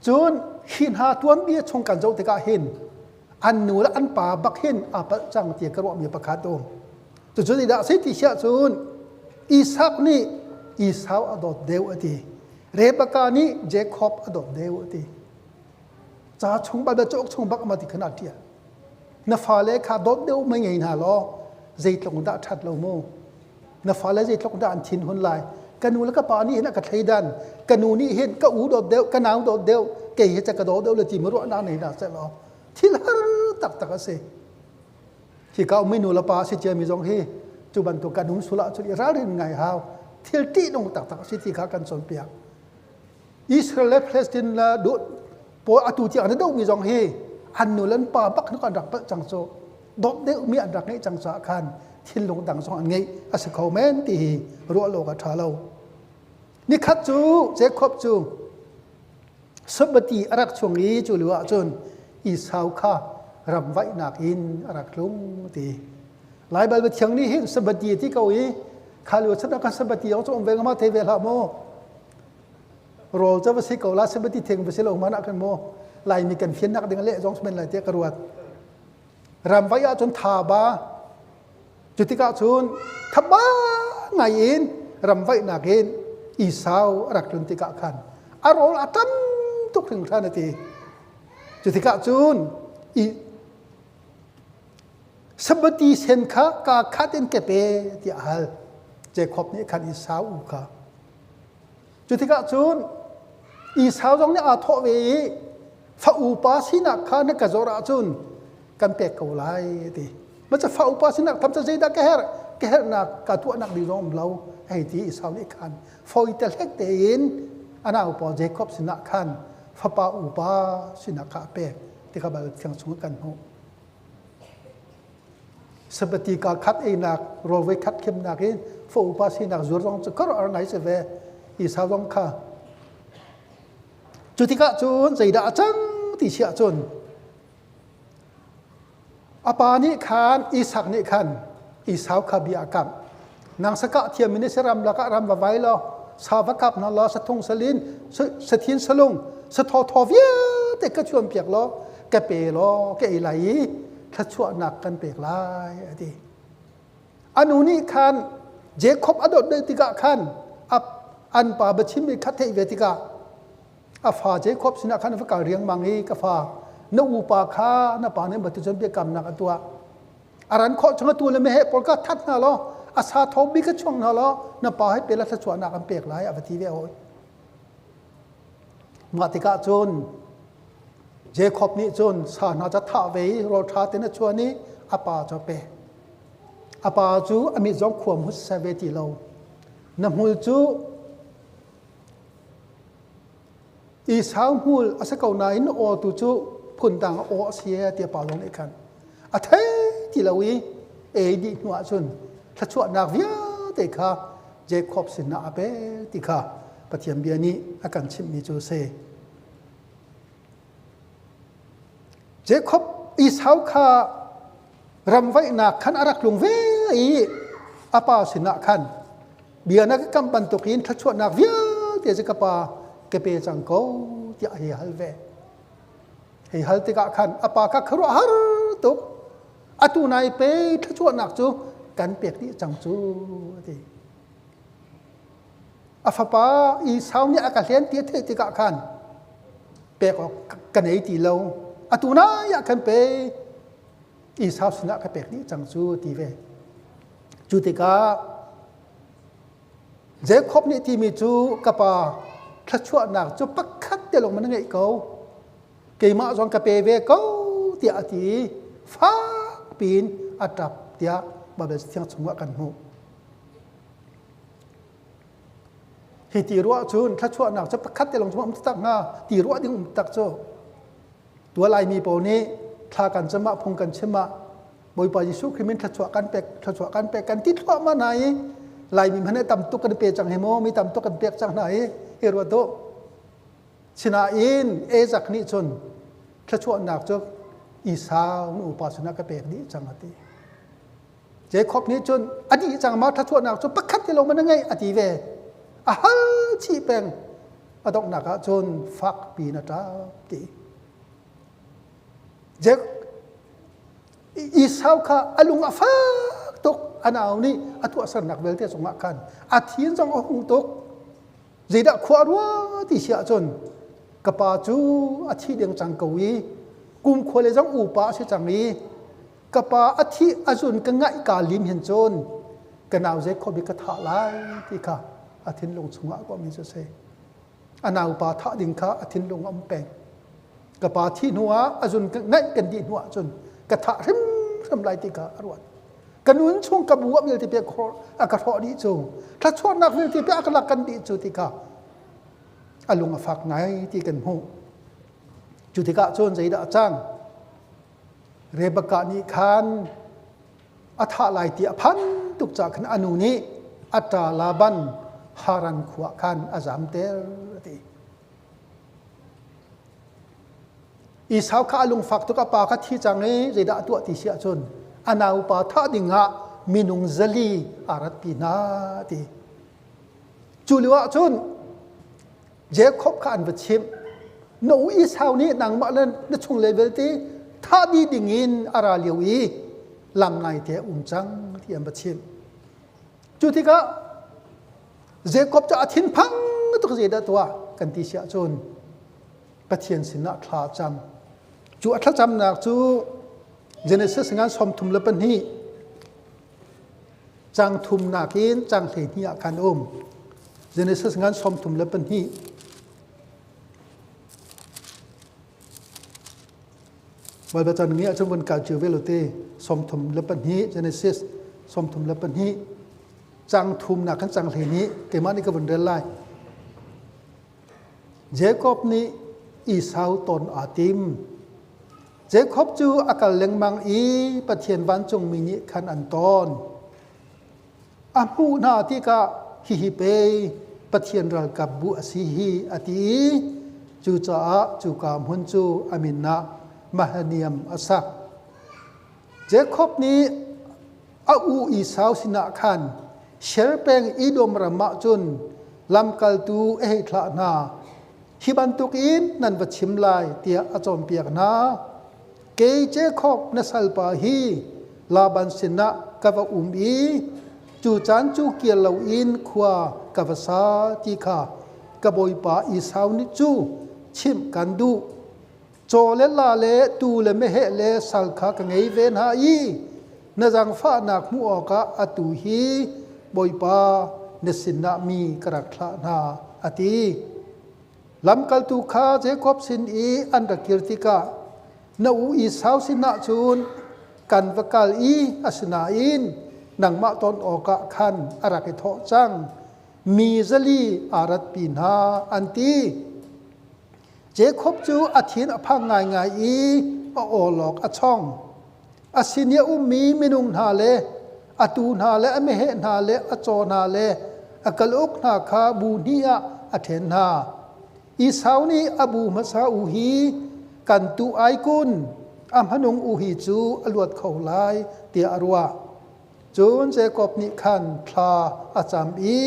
Cun hi hna tuanbia chung kan zoh tikah hin an nu le an pa bak hin aa palh cang ti ka ruahmi pakhat um. Cucu zeidah a si ti siah cun Isak nih Esau a dawt deuh a ti. Rebekah nih Jacob a dawt deuh a ti. Ca chung bal cawk chung bak ma ti khan a ṭial. Na fale kha dawt deuh mei ngei hna law zeitluk dah ṭhat lo mu. Na fale zeitluk dah an thin hun lai. Ka nu le ka pa nih hin a ka thleidan. Ka nu nih hin ka u dawt deuh, ka nau dawt deuh, kei hi ca ka dawt deuh le ti ruahnak nei hna seh law thil har taktak a si. Hi ka ummi nu le pa si ciami zong hi cu bantuk kan um sul ahcun i ralrin ngai hau. Thil ṭihnung taktak a si ti kha kan cawnpiak. Israel le Palestine le pawl atu tiang an dohmi zong hi an nu le an pa bak an rak palh cang cu dawt deuhmi an rak ngeih cang caah khan thinlung dang zong an ngeih a si kho men ti hi ruah lo a ṭha lo. Nikhat cu Jacob cu Sabbath a rak chuang i cu lio ahcun Esau kha ramvaihnak in a rak tlung ti. Laibal Pathiang nih hin Sabbath ti ko i kha lio chan ah khan Sabbath cu um ve ngama thei ve hlah maw? Rawl cu va si ko la Sabbath theng va si lo hmanh ah khan maw Laimi kan fiannak ding le zong men lai tiah ka ruat. Ramvaih ahcun tha ba cu tikah cun thaba ngai in ramvaihnak in Esau a rak tlun tikah khan a rawl a tam tuk hringhran a ti. Cu tikah cun i Sabati sen kha ka khat in ke pe tiah a hal. Jacob nih khan Esau u kha. Cu tikah cun Esau zong nih aa thawh ve i fa upa sinak kha na ka zawr ahcun kan pek ko lai a ti. Ma ca fa upa sinak tham ca zeidah ka herh? Ka herhnak ka tuahnak ding zong um lo hei ti Esau nih khan fawi te hlek tein a naupa Jacob sinah khan fapa upa sinak kha a pek ti kha Baibal thiang chung kan hmuh. Sabati ka khat einak rawl voi khat khimnak in fa upa sinak zuar zong cu kar ar ngai si ve Esau zong kha cu tikah cun zeidah a cang ti si ahcun a pa nih khan Isak nih khan Esau kha bia a kamh nang sakah thiam in saram lakah ram va vai law sa va kap hna law sathung salin sathin salung sathaw thaw vialte ka chuan piak law ka pe law ka ei lai i thluachuahnak kan pek lai a ti. A nu nih khan Jacob a dawt deuh tikah khan an pa biachimmi kha theih ve tikah a fa Jacob sinah khan va kal riangmang i ka fa na upa kha na pa nih batu cun biakamnak a tuah a ran khawh chung atu le meheh pawl ka that hna law a sa tho bi ka chuang hna law na pa he pe la thluachuahnak an pek lai a va ti ve hoi. Mah tikah cun Jacob nih cun sa hna cu thah ve i rawl ṭha tein a chuan i a pa cu a pek. A pa cu a mit zong khua hmu siseh ve ti lo. Na hmul cu Esau hmul a si ko nain aw tu cu phundang aw a si e ti a pa zong nih khan a thei ti lo i ei dih hnu ah cun thluachuahnak vialte kha Jacob sinah a pek ti kha Pathian bia nih a kan chimhmi cu a si. Jacob Esau kha ramvaihnak khan a rak tlung ve i a pa sinah khan bia na ka kam bantukin thluachuahnak vialte cu ka pa ka pe cang ko tiah hei hal ve. Hei hal tikah khan a pa kha khuaruahhar tuk atu nai pe thluachuahnak cu kan pek dih cang cu a ti. A fapa Esau nih a ka hlen ti a theih tikah khan pek awk ka nei ti lo. Atu nai ah khan pe Esau sinah ka pek dih cang cu ti ve. Cu tikah Jacob nih timi cu ka pa thluachuahnak cu pakhat te lawng man ngeih ko. Keimah zong ka pe ve ko tiah a ti i fak piin a ṭap tiah Baibal Thiang chungah kan hmuh. Hi ti ruah cun thluachuahnak cu pakhat te lawng cu um tak hnga ti ruah ding um tak cu tua Laimi pawl nih thla kan cam ah phung kan chim ah Bawipa Jesuh Khrih min thluachuah kan pek thluachuah kan pek kan ti thluahmah hna i Laimi hmanh tam tuk kan pe cang hi maw mi tam tuk kan pek cang hna hi hi ruat u sinain Ezak nih cun thluachuahnak cu Esau nu upa sinah ka pek dih cang a ti Jacob nih cun a dih cang ma thluachuahnak cu pakhat te lawng man a ngeih a ti ve a hal chih peng a donghnak ah cun fak piin a ṭap ti Jack Esau kha a lung a fak tuk a nau nih a tuahsernak vialte cungah khan a thin zong a hung tuk zeidah khua rua ti si ahcun ka pa cu a thi deng cang ko i kum khua le zong upa a si cang i ka pa a thih a zun ka ngaih ka lim hin cun ka nau zei khua bik ka thah lai ti kha a thinlung chungah a mi cu si a naupa thah ding kha a thinlung a um peng ka pa thi hnu ah a zun ka ngaih kan dih hnu ah cun ka thah hrimhrim lai ti kha a ruat ka nun chung ka bu ah vialte pe a ka hrawh dih cu thluachuahnak vialte pe a ka lak kan dih cu ti kha a lung a fak ngai ti kan hmuh cu tikah cun zeidah a cang Rebekah nih khan a thah lai ti a phan tuk caah khan a nu nih a ṭa Laban Haran khua khan a zamter a ti. Esau kha a lungfak tuk a pa kha thi cang i zeidah a tuah ti si ahcun a naupa thah dingah minung 400 aa ratpi hna a ti. Cu lio ah cun Jacob kha an va chimh. Na u Esau nih nangmah le na chungle vialte thah dih dingin a ra lio i lam ngaite a um cang ti an va chimh. Cu tikah Jacob cu a thinphang tuk zeidah tuah kan ti si ahcun Pathian sinah thla a cam. Cu a thlacamnak cu Genesis ngan 32 Cang thumnak in cang 12 ah khan um. Genesis ngan 32. Baibal chan ngi ahcun vun kal cio ve lo te 32 Genesis 32 cang thumnak kan cang 12 keimah nih ka vun rel lai. Jacob nih Esau ton aa tim. Jacob cu a kal lengmang i Pathian vancungmi nih khan an ton. A hmuh hna tikah hihi pei Pathian ralkapbu a si hi a ti i cucaah cuka hmun cu a min ah Mahanaim a sak. Jacob nih a u Esau sinah khan Seir peng Edom ram ah cun lamkaltu a hei thlah hna. Hi bantukin nan va chim lai tiah a cawnpiak hna. Kei Jacob na salpa hi Laban sinah ka va um i cu caan cu kir loin khua ka va sa ti kha ka bawipa Esau nih cu chimh kan duh. Caw le la le tuu le meheh le sal kha ka ngei ve hna i na zaangfahnak hmuh awkah atu hi Bawipa na sinah mi ka rak thlah hna, a ti. Lamkaltu kha Jakob sin i an ra kir tikah na u Esau sinah cun kan va kal i asinain nangmah ton awkah khan a rak i thawh cang. Mi 400 aa ratpi hna, an ti. Jakob cu a thin a phang ngaingai i a awlok a chong. A sin i a ummi minung hna le a tuu hna le a meheh hna le a caw hna le a kalauk hna kha bu hnih ah a ṭhen hna. Esau nih a bu hmasa u hi kan tu ai kun, a hmanung u hi cu a luat kho lai tiah a ruah. Cun Jakob nih khan thla a cam i,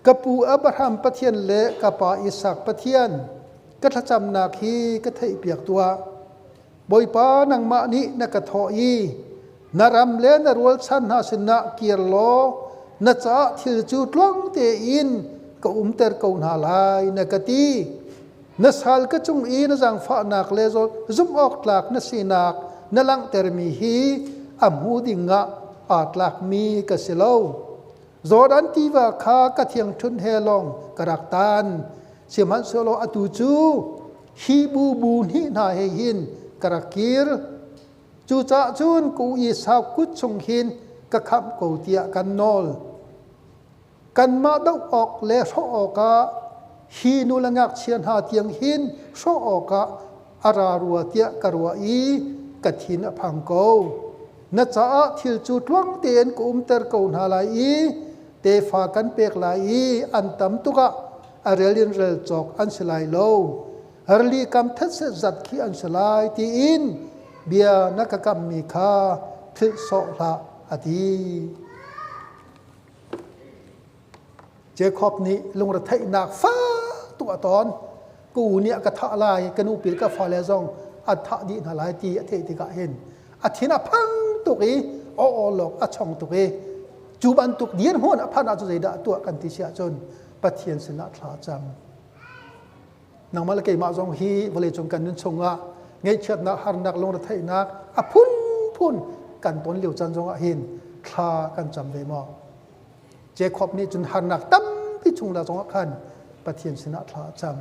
Ka pu Abraham Pathian le ka pa Isak Pathian, ka thlacamnak hi ka theihpiak tuah. Bawipa nangmah nih na ka thawh i na ram le na rualchan hna sinah kir law na caah thil cu tluang tein ka umter ko hna lai na ka ti. Na sal ka cung i na zaangfahnak le zumhawktlak na sinak na langhtermi hi a hmu dingah aa tlakmi ka si lo. Jordan tiva kha ka thiangṭhunh he lawng ka rak tan. Sihmanhsehlaw atu cu hi bu bu hnih hna he hin ka rak kir. Cucaah cun ka u Esau kut chung hin ka khamh ko tiah kan nawl. Kanmah doh awk le hrawh awkah hi nu le ngakchia hna tiang hin hrawh awkah a ra rua tiah ka ruah i ka thin a phang ko. Na caah thil cu tluang tein ka umter ko hna lai i tefa kan pek lai i an tam tuk ah a rel in rel cawk an si lai lo. Rili kam thetse zat khi an si lai tiin bia na ka kammi kha philh sawh hlah a ti. Jacob nih lungretheihnak fak tuk a ton. Ka u nih a ka thah lai, ka nupi le ka fale zong an thah dih hna lai ti a theih tikah hin a thin a phang tuk i aw awlok a chong tuk i cu bantuk dirhmun a phanh ahcun zeidah tuah kan ti si ahcun Pathian sinah thla cam. Nangmah le keimah zong hi vawleicung kan nun chungah ngaihchiatnak, harnak, lungretheihnak a phunphun kan ton lio caan zongah hin thla kan cam ve maw? Jacob nih cun harnak tampi chung la zongah khan Pathian sinah thla a cam.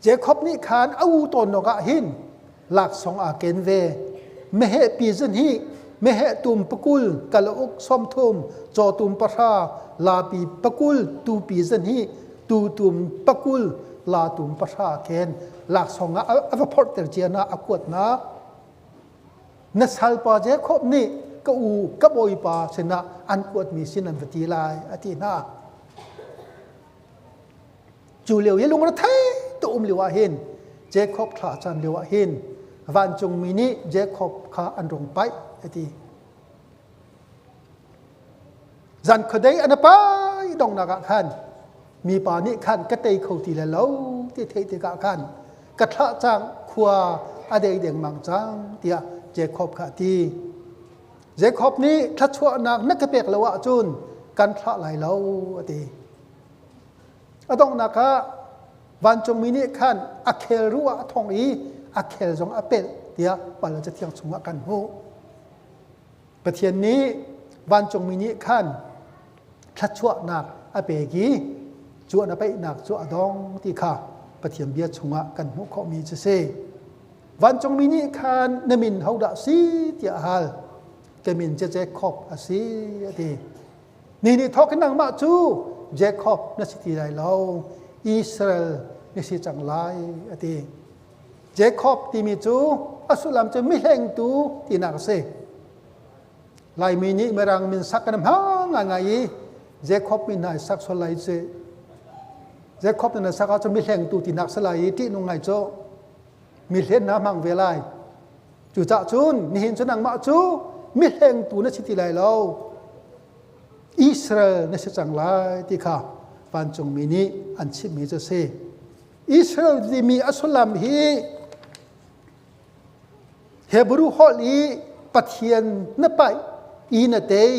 Jacob nih khan a u tawn ah hin laksawng aa ken ve. Meheh pi zan hi meheh tum pakul, kalauk 30, caw tum 10, lapi pakul, tupi zan hi tu tum pakul, la tum 10 ken laksawng ah a va phorhter cia na a kuat na. Na salpa Jacob nih ka u ka bawipa sinah an kuatmi sin an va ti lai a ti hna. Cu lio i lungrethei tu um lio ah hin Jacob thla cam lio ah hin vancungmi nih Jacob kha an rung paih a ti. Zan khuadei an pai dongnak ah khan mipa nih khan ka tei kho ti le lo ti theih tikah khan ka thlah cang khua a dei dengmang cang tiah Jacob kha a ti. Jacob nih thluachuahnak na ka pek lo ahcun kan thlah lai lo a ti. A donghnak ah vancungmi nih khan a khel ruh ah a thong i a khel zong a pelh tiah pal cathiang chungah kan hmuh. Pathian nih vancungmi nih khan thluachuahnak a pek i cu an a peihnak cu a dong ti kha Pathian bia chungah kan hmuh khawhmi cu si. Vancungmi nih khan na min hodah si tiah a hal. Ka min cu Jacob a si a ti. Ni nih thawk in nangmah cu Jacob na si ti lai lo, Israel na si cang lai a ti. Jacob timi cu a sullam cu mihlengtu tinak a si. Laimi nih Mirang min sak kan hmang ngaingai i Jacob min hna i sak sual lai cu Jacob na sak ahcun mihlengtu tinak si lai i ṭihnung ngai cu mihlen hna hmang ve lai. Cucah cun nihin cu nangmah cu mihlengtu na si ti lai lo. Israel na si cang lai ti kha vancungmi nih an chimhmi cu a si. Israel timi a sullam hi Hebrew holh i Pathian na paih i na tei.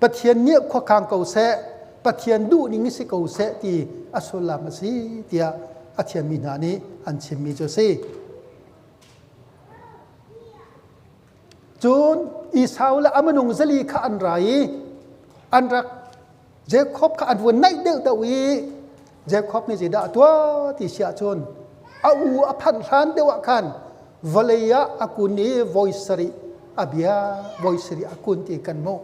Pathian nih khuakhang ko seh, Pathian duhning si ko seh ti a sullam a si tiah a thiammi hna nih an chimmi cu a si. Cun Esau le a minung 400 kha an ra i an rak. Jacob kha an vun naih deuh deuh i Jacob nih zeidah a tuah ti si ahcun a u a phanh hlan deuh ah khan vawlei ah a kun i voi sarih a bia voi sarih a kun ti kan hmuh.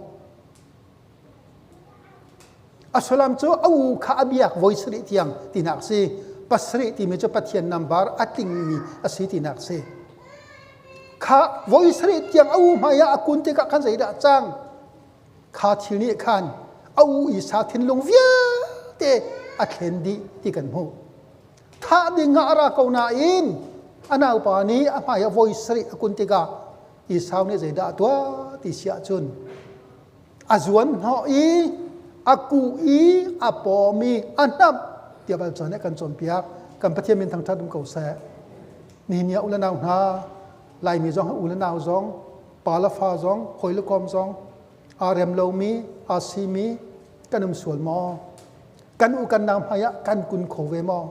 A sullam cu a u kha a biak voi sarih tiang tinak si. Pasarih timi cu Pathian nambar a tlingmi a si tinak si. Kha voi sarih tiang a u hmai ah a kun tikah khan zeidah a cang? Kha thil nih khan a u Isa thinlung vialte a thlen dih ti kan hmuh. Thah ding ah a ra ko nain a naupa nih a hmai ah voi sarih a kun tikah Esau nih zeidah a tuah ti si ahcun a zuan hnawh i a kuh i a pawm i a hnamh tiah bal caan nih kan cawnpiak. Kan Pathian min thangṭhat um ko seh. Nihin ni ah u le nau hna, Laimi zong u le nau zong, pa le fa zong, hawi le kom zong, aa rem lomi, aa simi kan um sual maw? Kan u kan nau hmai ah kan kun kho ve maw?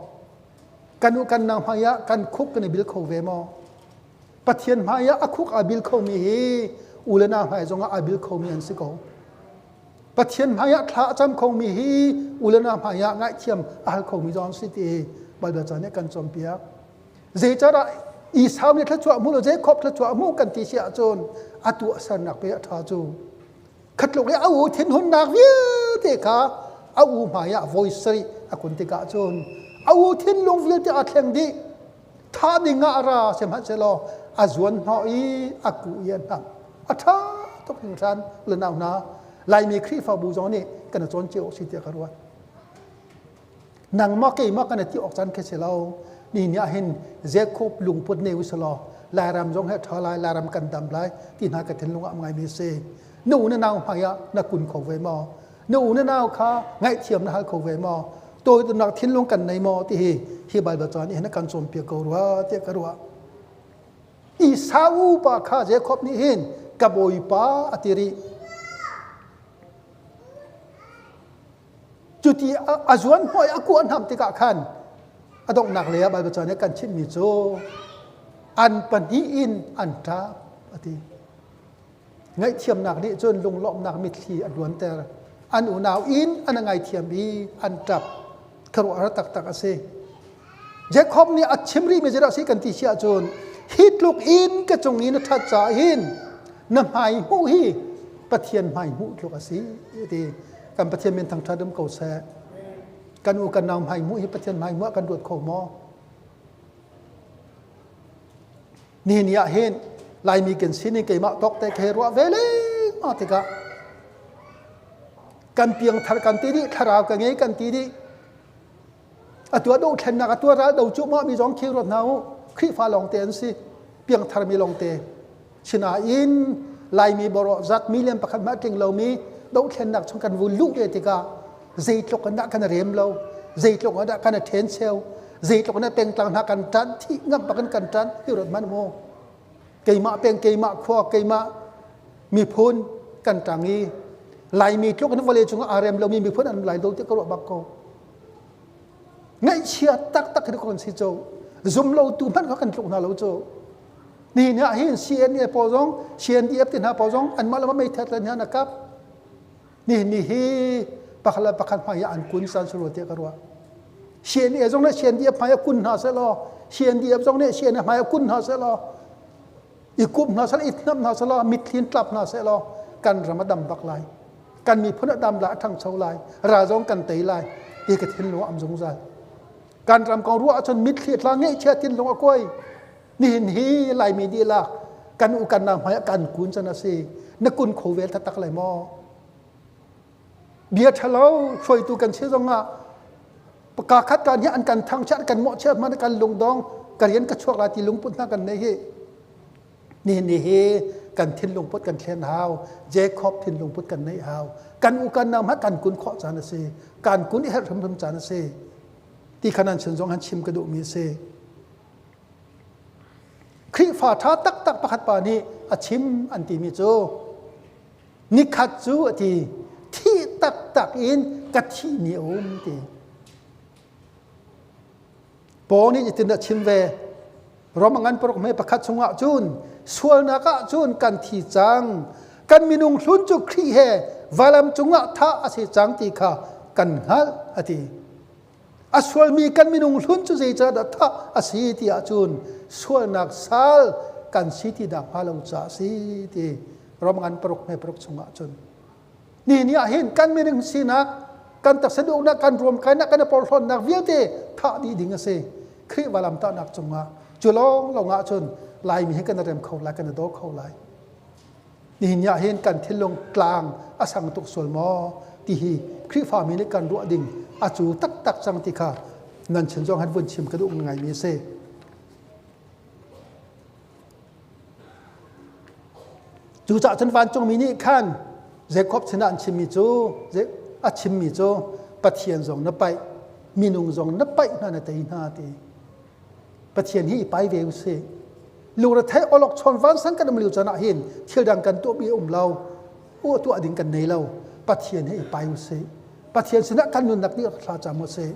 Kan u kan nau hmai ah kan khuk kan i bil kho ve maw? Pathian hmai ah a khuk aa bil khomi hi u le nau hmai zong ah aa bil khomi an si ko. Pathian hmai ah thla a cam khomi hi u le nau hmai ah ngaihthiam a hal khomi zong an si ti Baibal ca nih kan cawnpiak. Zeicahdah Esau nih thluachuah hmu lo Jacob thluachuah hmu kan ti si ahcun a tuahsernak pe a ṭha cu. Khatluk i a u thinhunnak vialte kha a u hmai ah voi sarih a kun tikah cun a u thinlung vialte aa thleng dih. Thah ding ah a ra sihmanhsehlaw a zuan hnawh i a kuh i a hnamh. A ṭha tuk hringhran le nau hna. Laimi Khrihfabu zong nih kan i cawn cio si tiah ka ruat. Nangmah keimah kan i ti awk caan khi si lo. Ni ni ah hin Jacob lungput ne usalaw Lairam zong he ṭha lai, Lairam kan dam lai ti hna ka thinlung ah ngaimi a si. Na u na nau hmai ah na kun kho ve maw? Na u na nau kha ngaihthiam na hal kho ve maw? Tawidornak thinlung kan nei maw ti hi hi Baibal ca nih hin a kan cawnpiak ko rua tiah ka ruah. Esau pa kha Jacob nih hin ka bawipa a ti rih. Cuti a zuan hnawh i a kuah hnam tikah khan a donghnak lei ah Baibal ca nih kan chimhmi cu an pahnih in an ṭap a ti. Ngaihthiamnak nih cun lunglawmhnak mitthli a luanter. An unau in an ngaithiam i an ṭap. Khuaruahhar taktak a si. Jacob nih a chim rihmi zeidah a si kan ti si ahcun hi tluk in ka cung i na ṭhat caah hin na hmai hmuh hi Pathian hmai hmuh tluk a si ti. Kan Pathian min thangṭhat um ko seh. Kan u kan nau hmai hmuh hi Pathian hmai hmuh ah kan ruat kho maw? Nihin ni ah hin Laimi kan sin in keimah tawk te khe ruah ve lengmang tikah kan piangthar kan ti dih thlarau ka ngei kan ti dih atu ah dohthlennak atu ah ral do cu mi zong khi ruat hna u Khrihfa lawngte an si piangthar mi lawngte sinain Laimi boro zat million pakhat mah tling lomi dohthlennak chung kan vun luh ve tikah zeitluk in dah kan rem lo zeitluk in dah kan ṭhen cheu zeitluk in pengtlang hna kan ṭan thih ngam bakin kan ṭan hi ruat hmanh mu keimah peng keimah khua keimah miphun kan ṭang i Laimi tluk in vawlei cung ah aa rem lomi miphun an lai lo ti ka ruah bak ko ngaihchia taktak hi kan si cho zum lo tu hmanh kha kan tluk hna lo cho Nihin ah hin CNA pawl zong CNDF te hna pawl zong anmah le meithat le hna na kap. Nihin ni hi pakhat le pakhat hmai ah an kun san suru tiah ka ruah. CNA zong nih CNDF hmai ah kun hna seh law CNDF zong nih CNA hmai ah kun hna seh law i kup hna seh law i hnam hna seh law mitthli in tlap hna seh law kan ram a dam bak lai. Kan miphun a dam lai, a ṭhangcho lai, ral zong kan tei lai ti ka thinlung ah am zungzal. Kan ram kong ruah ahcun mitthli a tla ngeihchia thinlung a kuai. Nihin hi Laimi dihlak kan u kan nau hmai ah kan kun can a si. Na kun kho vel taktak lai maw? Bia ṭhalo hruaitu kan si zongah ka khat kan hi an kan thangchiat kan mawhchiat man kan lungdong ka rian ka chuak lai ti lungput hna kan nei hi. Nihin ni hi kan thinlung put kan thlen hau. Jacob thinlung put kan neih hau. Kan u kan nau hmanh kan kun khawh caan a si. Kan kun i herh hrimhrim caan a si. Ti khan an chin zong han chim ka duhmi a si. Khrihfa ṭha taktak pakhat pa nih a chim an timi cu nikhat cu a ti thih taktak in ka thih ni a um ti. Paul nih itin a chim ve. Rom a ngan paruk hme pakhat chungah cun sualnak ah cun kan thi cang. Kan minung hlun cu Khrih he Valam cungah thah a si cang ti kha kan hngalh a ti. A sualmi kan minung hlun cu zeicahdah thah a si ti ahcun sualnak sal kan si ti dah hnga lo caah a si ti Rom ngan paruk hme paruk chungah cun. Ni ni ah hin kan minung sinak, kan taksa duhnak, kan ruamkainak, kan i porhlawtnak vialte thah dih ding a si. Khrih valam tahnak cungah cu lawng lawng ah cun Laimi hi kan i rem kho lai, kan i daw kho lai. Nihin ni ah hin kan thinlung tlang a sang tuk sual maw ti hi Khrihfami nih kan ruah ding a cu taktak cang ti kha nan chin zong han vun chim ka duh ngaimi a si. Cucaah cun vancungmi nih khan Jakob sinah an chimmi cu a chimmi cu Pathian zong na paih, minung zong na paih hna na tei hna ti. Pathian hi i pai ve usih. Lungretheih awlok chawn vansan kan um lio caan ah hin thil dang kan tuahmi a um lo. U tuah ding kan nei lo. Pathian hi i pai usih. Pathian sinah kan nunnak nih thla cam usih.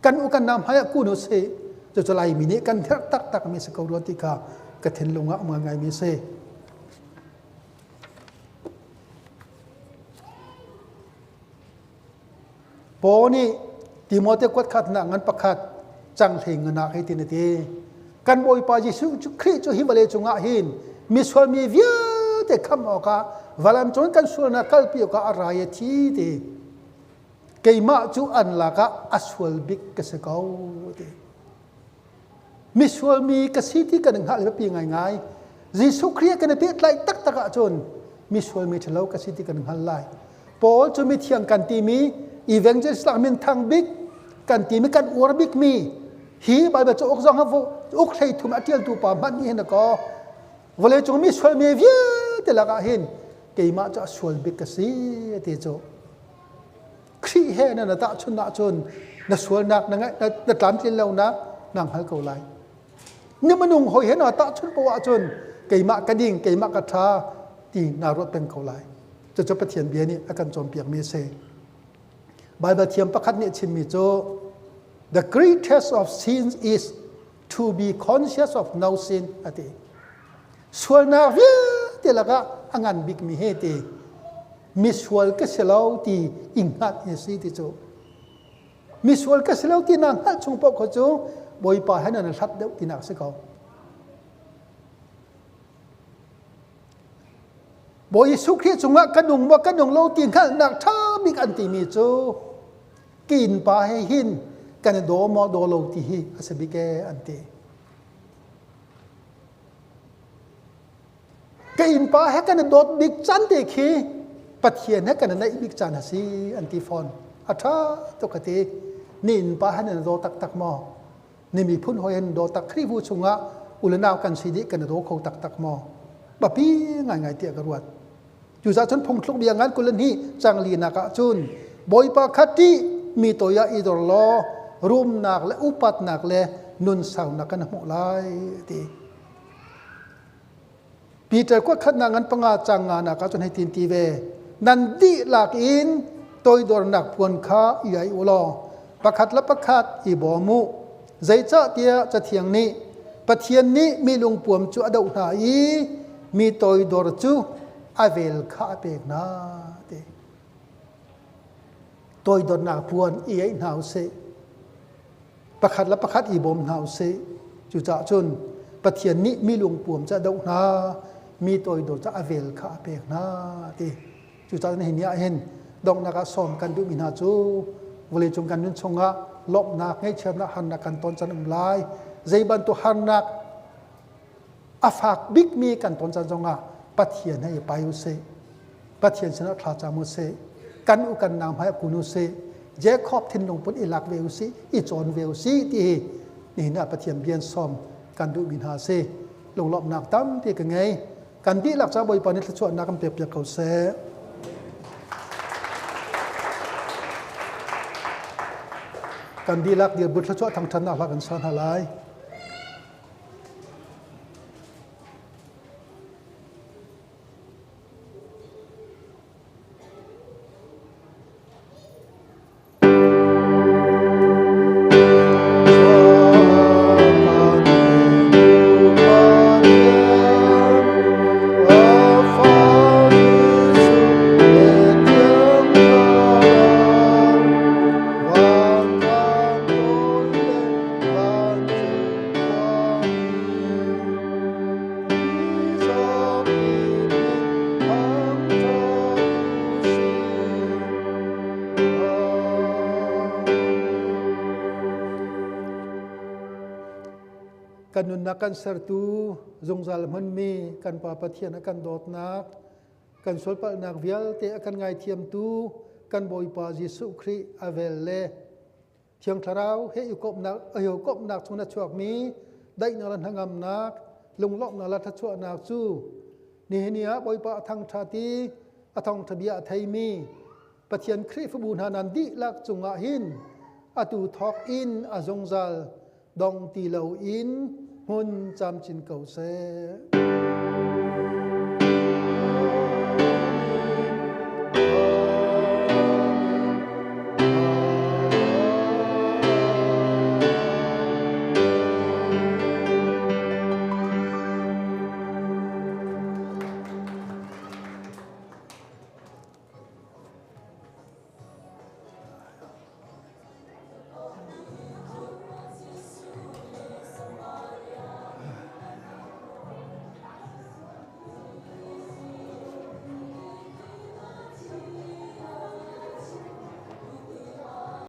Kan u kan nam hmai ah kun usih. Cucu Laimi nih kan herh taktak mi si ko rua ti kha ka thinlung ah um ngaingai mi si. Paul nih Timote kuat khatnak ngan pakhat canghlei nganak hei tin a ti. Kan Bawipa Jesuh Khrih cu hi vawlei cungah hin misual mi vialte khamh awkah valam cung kan sualnak kalpi awkah a ra i a thi ti. Keimah cu an lakah a sual bik ka si ko ti. Misual mi ka si ti kan hngalh biapi ngaingai. Jesuh Khrih kan i pehtlaih taktak ahcun misual mi ṭhalo ka si ti kan hngal lai. Paul cu mithiang kan timi evangelist lak minthang bik kan timi kan uar bikmi hi Bible cauk zong uk hlei thum a ṭialtu pa hmanh nih hin a kaw vawleicung mi sual mi vialte lakah hin keimah cu a sual bik ka si ti cu Khrih he na na tahchunh ahcun na sualnak na ngaih na tlamtlin lonak na hngal ko lai. Ni minung hoi he na tahchunh poah ahcun keimah ka ding keimah ka ṭha ti naa ruat peng ko lai. Cucu Pathian bia nih a kan cawnpiakmi a si. Baibal thiam pakhat nih a chimmi cu the greatest of sins is to be conscious of no sin a ti. Sualnak vialte lakah a ngan bikmi he ti misual ka si lo ti i hngalh hi si ti cu misual ka si lo ti na hngalh chung paoh kha cu Bawipa he nan hlat deuh tinak si ko. Bawi Jesuh Khrih cungah ka nung maw ka nung lo ti hngalhnak ṭha bik an timi cu kin pa he hin kan i daw maw daw lo ti hi a si bik e an ti. Ka innpa he kan i dawt bik caan te khi Pathian he kan i naih bik caan a si an ti fawn. A ṭha tuk ka ti. Ni innpa he nan i daw taktak maw? Ni miphun hawi he nan daw tak Khrihfu chungah u le nau kan si dih kan i daw kho taktak maw? Biapi ngaingai tiah ka ruat. Cucaah cun phungthluk bia ngan 22 cang linak ah cun Bawipa kha ṭih mi toi ah i dor law rumnak le upatnak le nunsaunak kan hmuh lai ti. Peter kuatkhatnak ngan panga cang nga nak ah cun hei tin ti ve. Nan dihlak in toidornak puan kha i ai u law pakhat le pakhat i bawm u. Zeicahtiah Cathiang nih Pathian nih mi lungpuam cu a doh hna i mi toidor cu a vel kha a pek hna ti. Toidornak puan i aih hna u sih. Pakhat le pakhat i bawm hna u sih. Cucaah cun Pathian nih mi lungpuam cu a doh hna, mi toidor cu a vel kha a pek hna ti. Cucaah nihin ni ah hin donghnak ah sawm kan duhmi hna cu vawleicung kan nun chungah lawmhnak, ngaihchiatnak, harnak kan ton can um lai. Zei bantuk harnak a fak bikmi kan ton caan zongah Pathian he i pai u sih. Pathian sinah thla cam u sih. Kan u kan nau hmai kun u sih. Jacob thinlung put i lak ve u sih, i cawn ve u sih ti hi nihin ah Pathian bian sawm kan duhmi hna si. Lunglawmhnak tampi ka ngei. Kan dihlak ca Bawipa nih thluachuahnak kan pek piak ko seh. Kan dihlak dirbut thluachuah thangṭhatnak hla kan sa hna lai. Kan nunnak kan sertu zungzal hmunmi kan Pa Pathian a kan dawtnak, kan sualpalhnak vialte a kan ngaithiamtu kan Bawipa Jesuh Khrih a vel le Thiang Thlarau he i kawmhnak a kawmhnak chung na chuakmi daihnak le hnangamnak, lunglawmhnak le thluachuahnak cu nihin ni ah Bawipa a thangṭhat i a thawngṭha bia a theimi Pathian Khrihfabu hna nan dihlak cungah hin atu thawk in a zungzal dong ti loin hmun camcin ko seh.